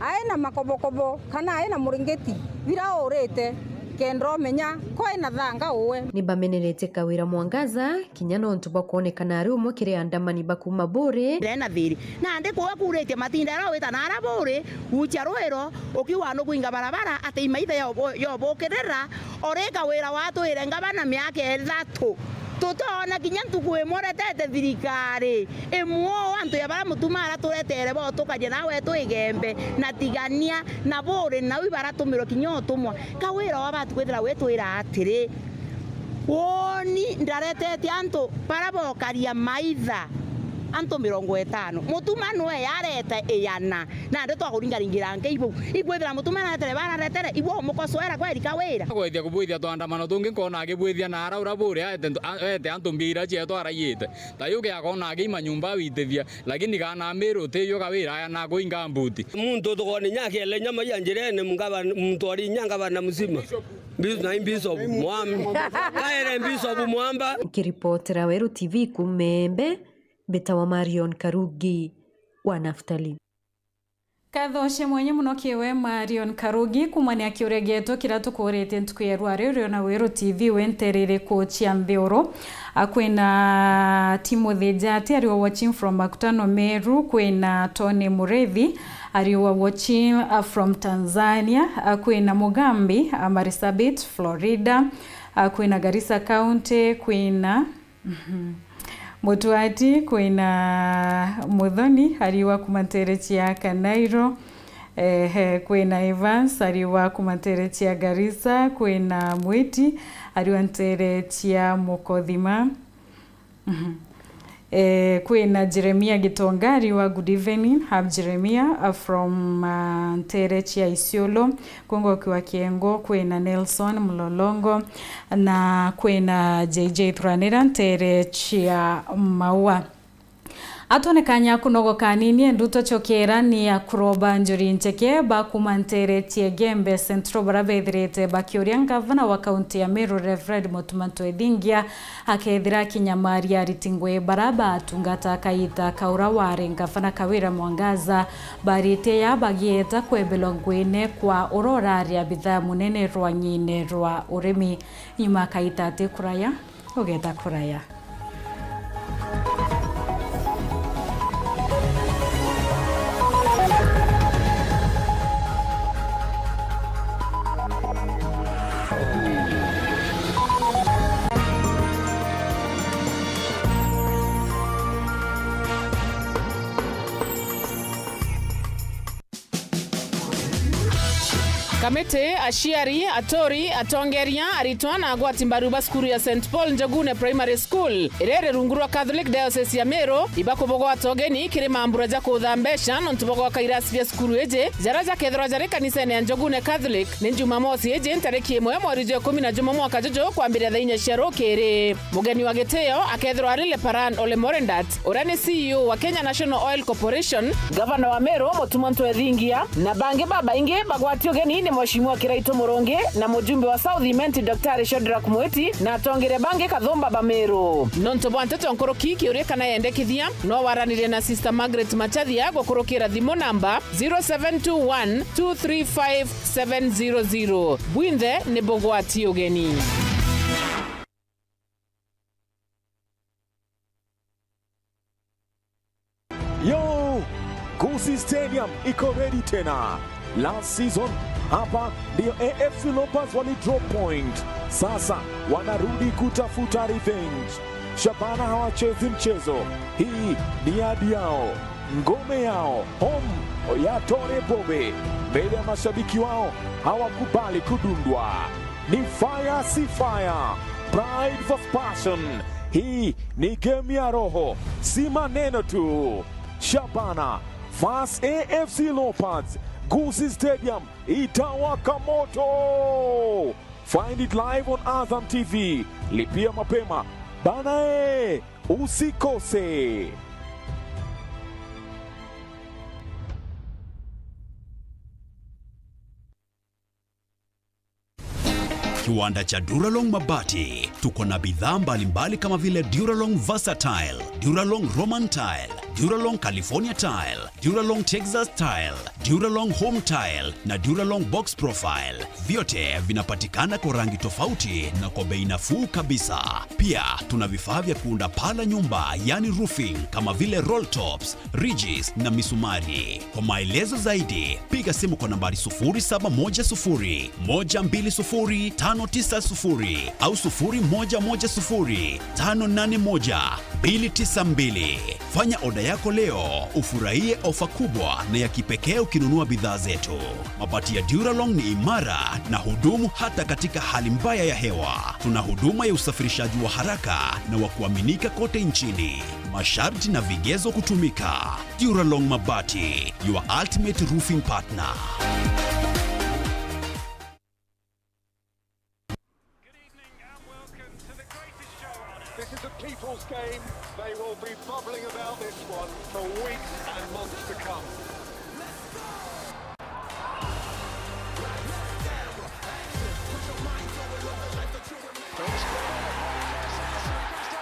aena makobokobo kana aena muringeti bira urite kendro menya koina thanga uwe ni bamenerete Kawira Mwangaza kinya no ntu bakuonekana ari umwe kiri andamani bakuma bure ndena thiri na ndi kuwa kurite matinda ra wita na ara bure ucha rwero ukiwa no kuinga barabara ati imaithe yo bokirera oreka wira watwire ngabana miaka ithatu tutona kinya ntuku imoretete thirikari imwo antu ya bara Mutuma araturetere bo tukaje nawe twigembe na tigania na bure na wi baratumirwo kinya utumwa Kawira wa batu kwithira wetwira atiri woni ndaretete antu parabokaria maitha antu 50 Mutuma nwe yarete iyana na ndi twakuringaringira nke ibu ikwithira Mutuma naretere bararetere ibu mukocoera kweri Kawira gwethia kubwithia twandamano tungi nkona agibwithia na araura bure ete antu mbia cietwo araiyite ta yuke akona agiima nyumba witithia lakini kana Meru tiyo Kawira aya na kuinga mbuti muntu tukoni nyakele nyama ya njirene mungaba muntu ari nyangabana muzima na bishop mwamba kaere bishop mwamba. Kiripotera Weru TV kumembe betawa Marion Karugi wa Naftali. Kathoshe mwenye muno kiwe Marion Karugi kumania kiuregeto kira tukurite ntuku ya rware na Weru TV wenterere kochi ambeoro kwina Timothy Jati ariwa watching from Makutano Meru, kwina Tony Murethi ariwa watching from Tanzania, kwina Mugambi Marisabit Florida, kwina Garissa County, kwina Mutuati, kwina Muthoni ariwa kumantere chia Kanairo, kwina Evans ariwa kumantere chia Garissa, kwina Mwiti ariwa ntere chia Mukothima, kwina Jeremia Gitonga ariwa good evening hab Jeremia from ntere chia Isiolo Kongo kiwa Kiengo, kwina Nelson Mlolongo na kwina JJ Thuranira ntere chia Maua. Atonekanya kunogoka nini enduto chokera ni ya kuroba njuri ncheke bakumanteretie Gembe Central barabethirite bakiuria ngavana wa kaunti ya Meru Reverend Mutuma Ntwethingia akethira kinyamaria aritingwe baraba atungata kaita kaura ware ngavana Kawira Mwangaza barite ya bagieta kwebelwa ngwene kwa urora ria bithaa munene rwa nyine rwa urimi nyuma kaita ati kuraya ugeta kuraya. Kamete, aciari, atori, atongeria, aritwa na agwati mbaru ba cukuru ya St Paul Njogune Primary School irere rungu rwa Catholic Diocese ya Meru ibakubogwa atogeni kiri mambura ja kutha mbeca nontu bogwaka irasi bia cukuru iji jara jakethirwa jari kanisene ya Njogune Catholic ni Jumamosi iji ntariki 1 mweri jwa 10 mwaka jojo kwambiria thaa 4 cia rukiri. Mugeni wa gitio akethirwa ari Leparan Ole Morendat uria ni CEO wa Kenya National Oil Corporation, Governor wa Meru Mutuma Ntwethingia na bangi babaingi bagwati ugeni ni Mheshimiwa Kiraito Muronge na mujumbe wa South Imenti Dr. Shadrack Mweti na atongere bange Kathumba Bameru. Nonto bwa nteto nkoroki kiuria kana yendekithia no waranire na Sister Margaret Machathia gukurukira thimu namba 0721 235 700. Bwinthe ni bugwati ugeni. Yo, Gusii Stadium iko ready tena. Last season hapa ndio AFC Leopards wali drop point. Sasa wanarudi kutafuta revenge. Shabana hawachezi mchezo. Hii ni yadi yao, ngome yao, home ya Tore Bobe. Mbele ya mashabiki wao hawakubali kudundwa. Ni fire si fire, pride vs passion. Hii ni game ya roho, si maneno tu. Shabana vs AFC Leopards. Gusii Stadium itawaka moto. Find it live on Azam TV. Lipia mapema bana, usikose. Kiwanda cha Duralong Mabati tuko na bidhaa mbalimbali kama vile Duralong Versatile, Duralong Roman Tile, Duralong California Tile, Duralong Texas Tile, Duralong Home Tile na Duralong Box Profile. Vyote vinapatikana kwa rangi tofauti na kwa bei nafuu kabisa. Pia tuna vifaa vya kuunda paa la nyumba, yani roofing, kama vile roll tops, ridges na misumari. Kwa maelezo zaidi piga simu kwa nambari 0710 120 590 au 0110 581 292. Fanya oda yako leo ufurahie ofa kubwa na ya kipekee ukinunua bidhaa zetu. Mabati ya Duralong ni imara na hudumu hata katika hali mbaya ya hewa. Tuna huduma ya usafirishaji wa haraka na wa kuaminika kote nchini. Masharti na vigezo kutumika. Duralong Mabati, your ultimate roofing partner. This is a people's game. They will be bubbling about this one for weeks and months to come.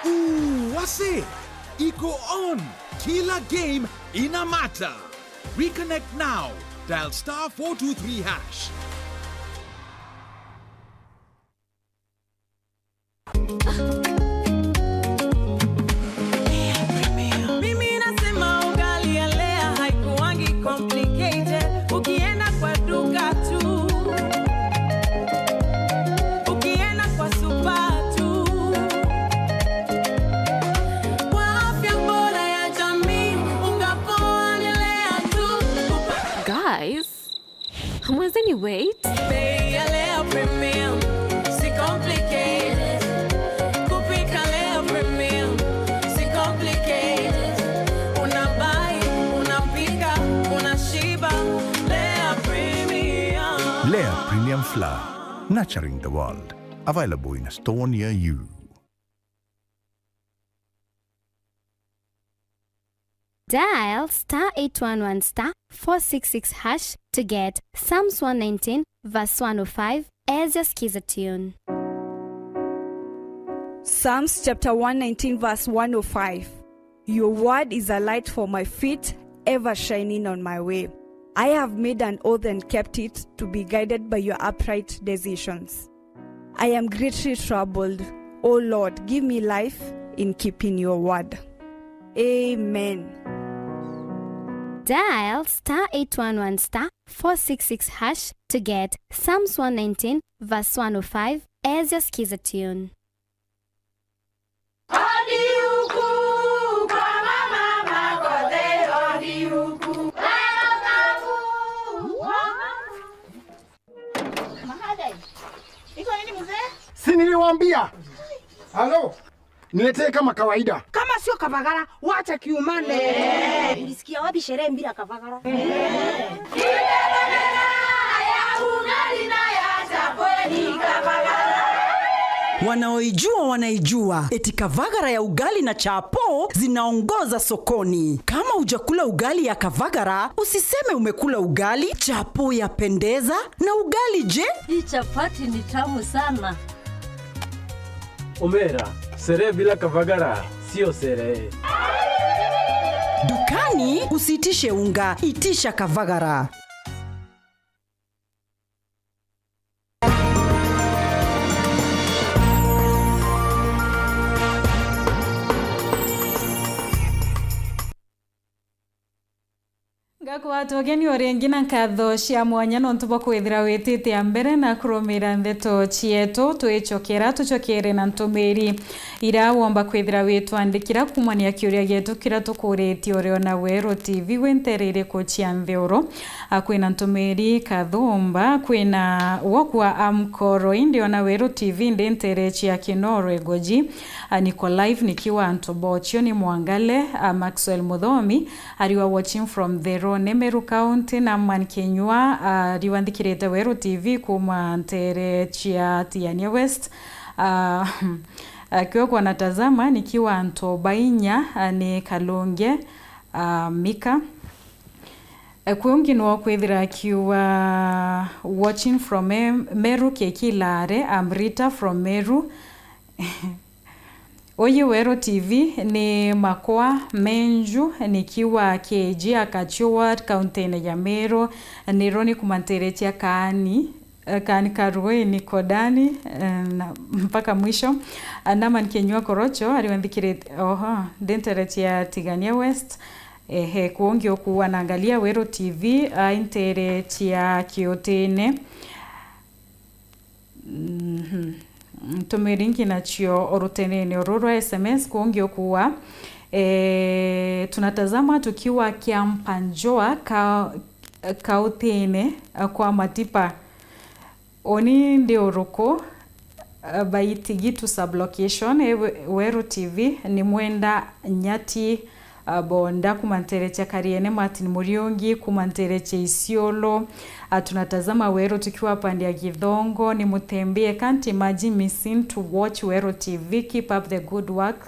Ooh, wase! Iko on! Kila game ina matter. Reconnect now. Dial star 423#. Mimi nasema ugali ya Lea haikuwangi complicated. Ukienda kwa duka tu, ukienda kwa super tu. Kwa afya bora ya jamii, unga poa ni Lea tu. Guys, hamwezeni wait? Bei ya Lea Premium, si complicated. Kupika Lea Premium, si complicated. Unabuy, unapika, unashiba. Lea Premium. Lea Premium Flour, nurturing the world. Available in a store near you. Dial star 811 star 466 hash to get Psalms 119 verse 105 as your Skiza tune. Psalms chapter 119 verse 105. Your word is a light for my feet, ever shining on my way. I have made an oath and kept it to be guided by your upright decisions. I am greatly troubled. O Lord, give me life in keeping your word. Amen. Dial star 811 star 466 hash to get Psalms 119 verse 105 as your Skiza tune. Si niliwaambia? Halo, niletee kama kawaida. Kama sio Kavagara, wacha kiumane. Ulisikia wapi sherehe bila Kavagara? Wanaoijua wanaijua eti Kavagara ya ugali na chapo zinaongoza sokoni. Kama hujakula ugali ya Kavagara, usiseme umekula ugali. Chapo yapendeza na ugali je? Hii chapati ni tamu sana. Omera, sherehe bila Kavagara sio sherehe. Dukani usiitishe unga, itisha Kavagara. Ngakwatu ageni orengi na nkatho cia mwanya nontu bwa kwithira witite ya mbere na kurumira ndeto cietu twicokera tucokere na ntumiri ira womba kwithira witwandikira kumania kiuria gietu kira tukuritie urio na Weru TV wentereire kuchia nthiuru. Kwina ntumiri kathumba kwina wokwa amkoro indio na Weru TV ndi ntere chia kinoro egoji. Niko live nikiwa ntobochio ni mwangale. Maxwell Muthomi ariwa watching from the Meru County na Mankenywa riwandikirite Weru TV kuma ntere chia Tiania West. Kiwa kwa natazama nikiwa Ntobainya ni Kalonge Mika. Kwengino kwithira kiwa watching from Meru Kekilare Amrita from Meru. Oye Weru TV ni Makoa Menju nikiwa KG Akachuwa kaunti ya Meru nironi kumanteretia kaani kaani karuwe ni kodani na mpaka mwisho. Nama nkenywa korocho aliwandikire oha denteretia Tigania West. Ehe kuongio kuwa naangalia Weru TV interetia Kiotene. Tumeringi na chio orutenene ororo SMS kuongio kuwa tunatazama tukiwa Kiampanjoa kautene kwa matipa oni ndio oroko baitigitu sublocation Weru TV ni mwenda nyati bonda kumanterecha Kariene Martin Muriongi kumanterecha Isiolo. Tunatazama Weru tukiwa pande ya Githongo ni Mutembie. Can't imagine missing to watch Weru TV. Keep up the good work.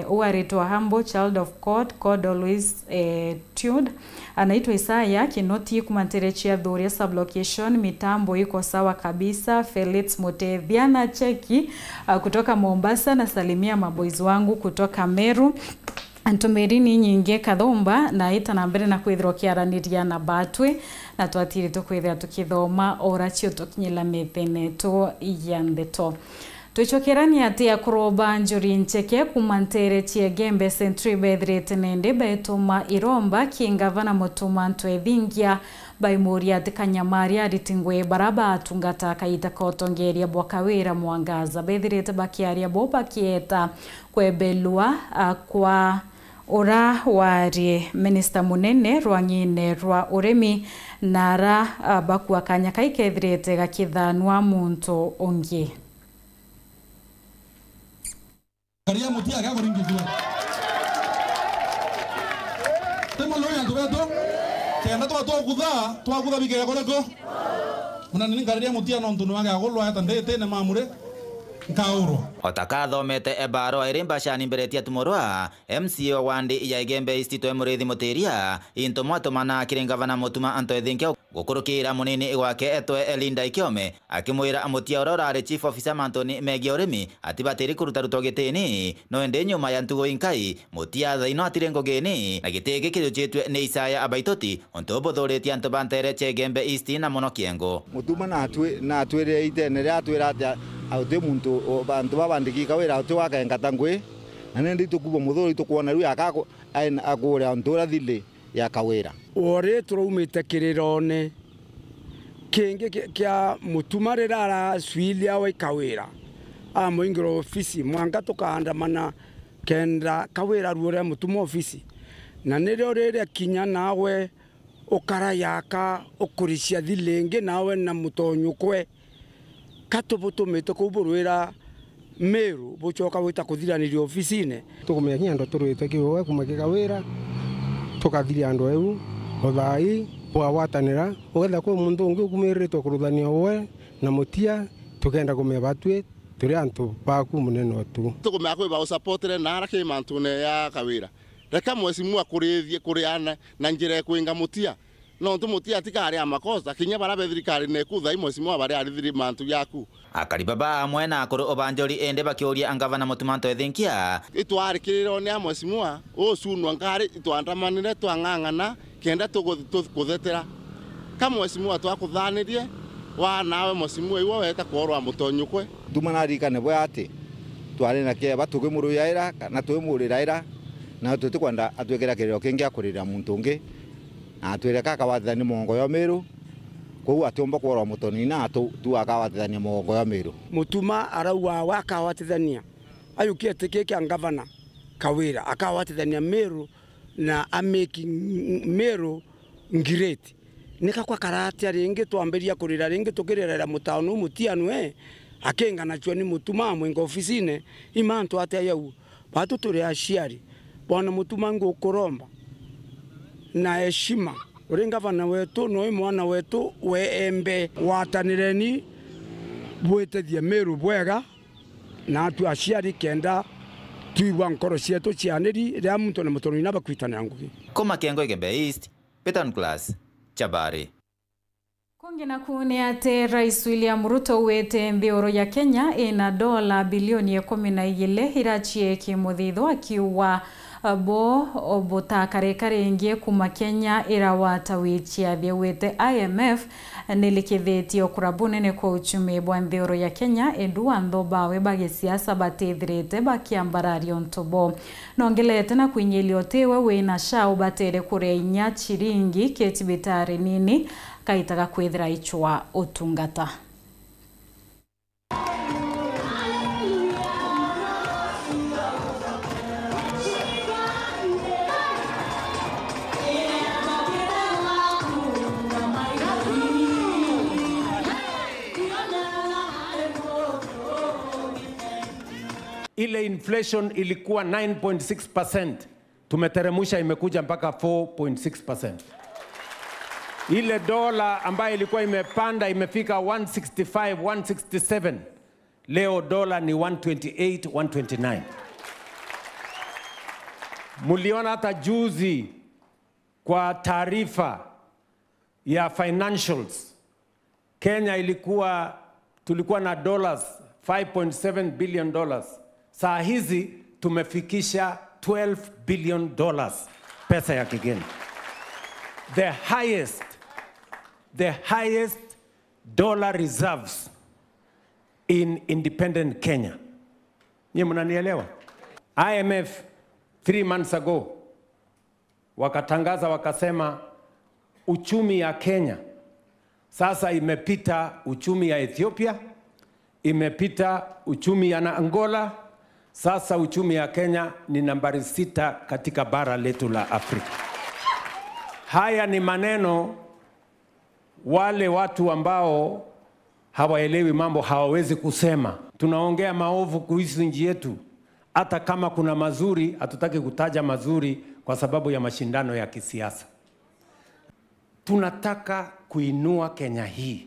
Uaritwa humble child of God, God always tuned. Anaitwa Isaya Kinoti kumanterechia Dhuria sublocation. Mitambo iko sawa kabisa. Felix Mutethia cheki kutoka Mombasa na salimia maboys wangu kutoka Meru. Antumerini nyinge kathomba na ita na mbere na kwithirwo kiaraniria na batwe na twatiri tukwithira tukithoma ora cio tukinyila mitheneto ya ndeto. Twicokerania atia kuroba njuri ncheke kumantere chiegembe Century bethirite nende betuma iromba kingavana mutuma ntwethingia baimuria atikanyamaria aritingwe baraba atungata kaita kotongeria bwakawira mwangaza bethirite bakiaria bo bakieta kwebelwa kwa ora wari minister munene rwang'ine rwa urimi nara bakua kanya kaikethirite gakithanwa muntu ungi. Karia mutia ga kuringithwa temo loya tubeto kenda twagutha twagutha bikega koreko munani ngariria mutia no ntundu wange agulwa eta ndete na mamure nkaurwo. Otakathomete ebarua iri mbacani mberetie tumurwa MCA wandi ya Igembe East twe Murithi Mutiria intumwa tumana kiri ngavana Mutuma Antoe Thinkia gukurukira munini gwake etwe Elinda Ikiome akimwira amutia uria urari chief officer mantoni megie urimi atibatiri kuruta rutwo gitini no indi nyuma ya ntugo inkai mutia thaino atire ngugini na giti giki kijuchitwe ni Isaya Abaitoti untu buthuritie antu bantere Igembe East na muno Kiengo. Mutuma na atwire itene ria atwira atia auti muntu bantu babandikika wira auti wakaengata ngui na nindi tukubo muthuri tukuona riu akako akuria ntura thili ya kawira ore turaumite kirirone kingi kia Mutuma rira aracuilia wa kawira amuingira ofisi mwanga tukaandamana kenda kawira ruore Mutuma ofisi na nirio riria kinya nawe ukarayaka ukuricia thilingi nawe na mutonyukwe katubutumite kuu burwira Meru bucoka wita kuthiraniria ofisine tukumenya kinya andu turwite kiwe kumagika wira tukathiria andu eu othai bwagwatanira ugetha kwi muntu ungi ukumiritwe kuruthania uwe na mutia tukenda kumenya batue turi antu baku munene tu tukumenya kwi bausupportire na ara ki mantune ya kawira reka mwesimua kurithie kuriana na njira kwinga mutia no ntu mutia tikari amakosa kinya bara thirikari nekutha imwe simwa bari arithiri mantu yaku akari baba amwe na akuru obanjori ende bakiuria angavana Mutuma Antoe Thinkia itwarikiriro ni amwe simwa ucunwa ngari itwandamanire twang'ang'ana kenda tukuthetera kamwe simwa twakuthanirie wa nawe mwesimwa iwe weta kworwa mutonyukwe tumanarikane bwa ati twari na kieba tukimuruyaira kana twimuriraira na tutikwenda atwikira kiriro kingi akurira muntu ungi atwire kakawathithania mugongo ya Meru koguo atiumba kworwa mutoni na tu akawathithania mugongo ya Meru. Mutuma arauga wakawatithania ayukie tikiki ngavana Kawira akawatithania Meru na ameki Meru ngireti nikakwa karatia ringi twambiria kurira ringi tukirerera mutano mutianwe akenga nachwa ni Mutuma mwinga ofisine imantu atia yau batu turi aciari bwana Mutuma ngukuromba na heshima uri ngavana wetu no mwana wetu weembe watanireni bwetethie Meru bwega na atu aciari kenda tuigwa nkoro cietu cianiri ria muntu na mutoro ina bakwitana ngugi kuma Kiengo Igembe East Peter Class Chabari. Kungi na kuni ate Rais William Ruto wete mbioro ya Kenya ina dola bilioni 12 irachie kimuthitho akiwa bo obutakarekare ingie kuma Kenya irawata wichia wete IMF nilikithitie ukura nene kwa uchumi bwa mbioro ya Kenya endu antho bawe bagisiasa batithirite bakiambarario ntobo nongelete na kwinyilia tewe wina shao batere kuria inya chiringi ketibitari nini kaitaga kwithira ichwa utungata. Ile inflation ilikuwa 9.6%, tumeteremusha imekuja mpaka 4.6%. Ile dola ambayo ilikuwa imepanda imefika 165, 167. Leo dola ni 128, 129. Muliona hata juzi kwa taarifa ya financials, Kenya ilikuwa, tulikuwa na dollars $5.7 billion. Saa hizi tumefikisha $12 billion pesa ya kigeni. The highest dollar reserves in independent Kenya. Nye mnanielewa? IMF 3 months ago wakatangaza wakasema uchumi ya Kenya sasa imepita uchumi ya Ethiopia, imepita uchumi ya Angola. Sasa uchumi ya Kenya ni nambari 6 katika bara letu la Afrika. Haya ni maneno wale watu ambao hawaelewi mambo hawawezi kusema. Tunaongea maovu kuhusu nchi yetu. Hata kama kuna mazuri, hatutaki kutaja mazuri kwa sababu ya mashindano ya kisiasa. Tunataka kuinua Kenya hii.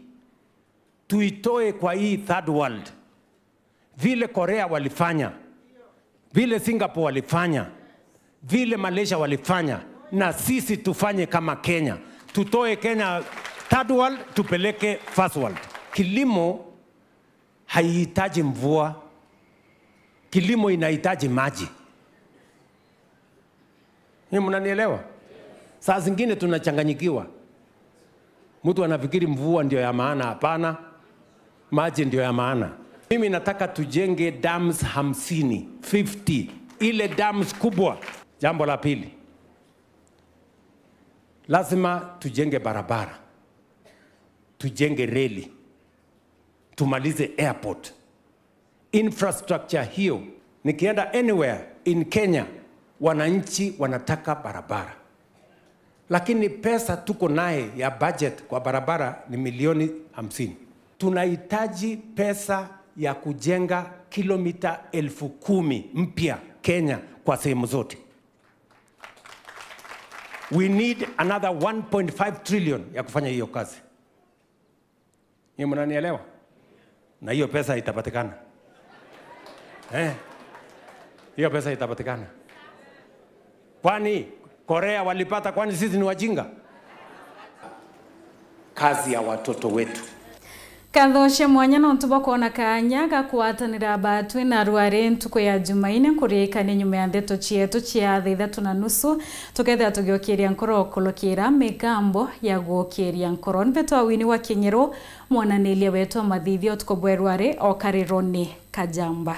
Tuitoe kwa hii third world. Vile Korea walifanya, vile Singapore walifanya, vile Malaysia walifanya, na sisi tufanye kama Kenya. Tutoe Kenya third world, tupeleke first world. Kilimo haihitaji mvua. Kilimo inahitaji maji. Ni mnanielewa? Saa zingine tunachanganyikiwa. Mtu anafikiri mvua ndio ya maana. Hapana, maji ndio ya maana. Mimi nataka tujenge dams 50, 50, ile dams kubwa. Jambo la pili, lazima tujenge barabara, tujenge reli, tumalize airport. Infrastructure hiyo, nikienda anywhere in Kenya, wananchi wanataka barabara. Lakini pesa tuko naye ya budget kwa barabara ni milioni 50. Tunahitaji pesa ya kujenga kilomita 10,000 mpya Kenya kwa sehemu zote. We need another 1.5 trillion ya kufanya hiyo kazi. Ni mnanielewa? Na hiyo pesa itapatikana. Hiyo pesa itapatikana. Kwani Korea walipata, kwani sisi ni wajinga? Kazi ya watoto wetu. Kathoshe mwanya no ntuba kuona kanya gakwatanira batwe na rware ntuko ya Jumaine kurikani nyuma ya ndeto cietu cia thaa 3:30 tukethia tugiokiria nkoro kulukira migambo ya guokiria nkoro nbeto wini wa Kinyero mwananilia wetu amathithio tukobwerware okarironi Kajamba.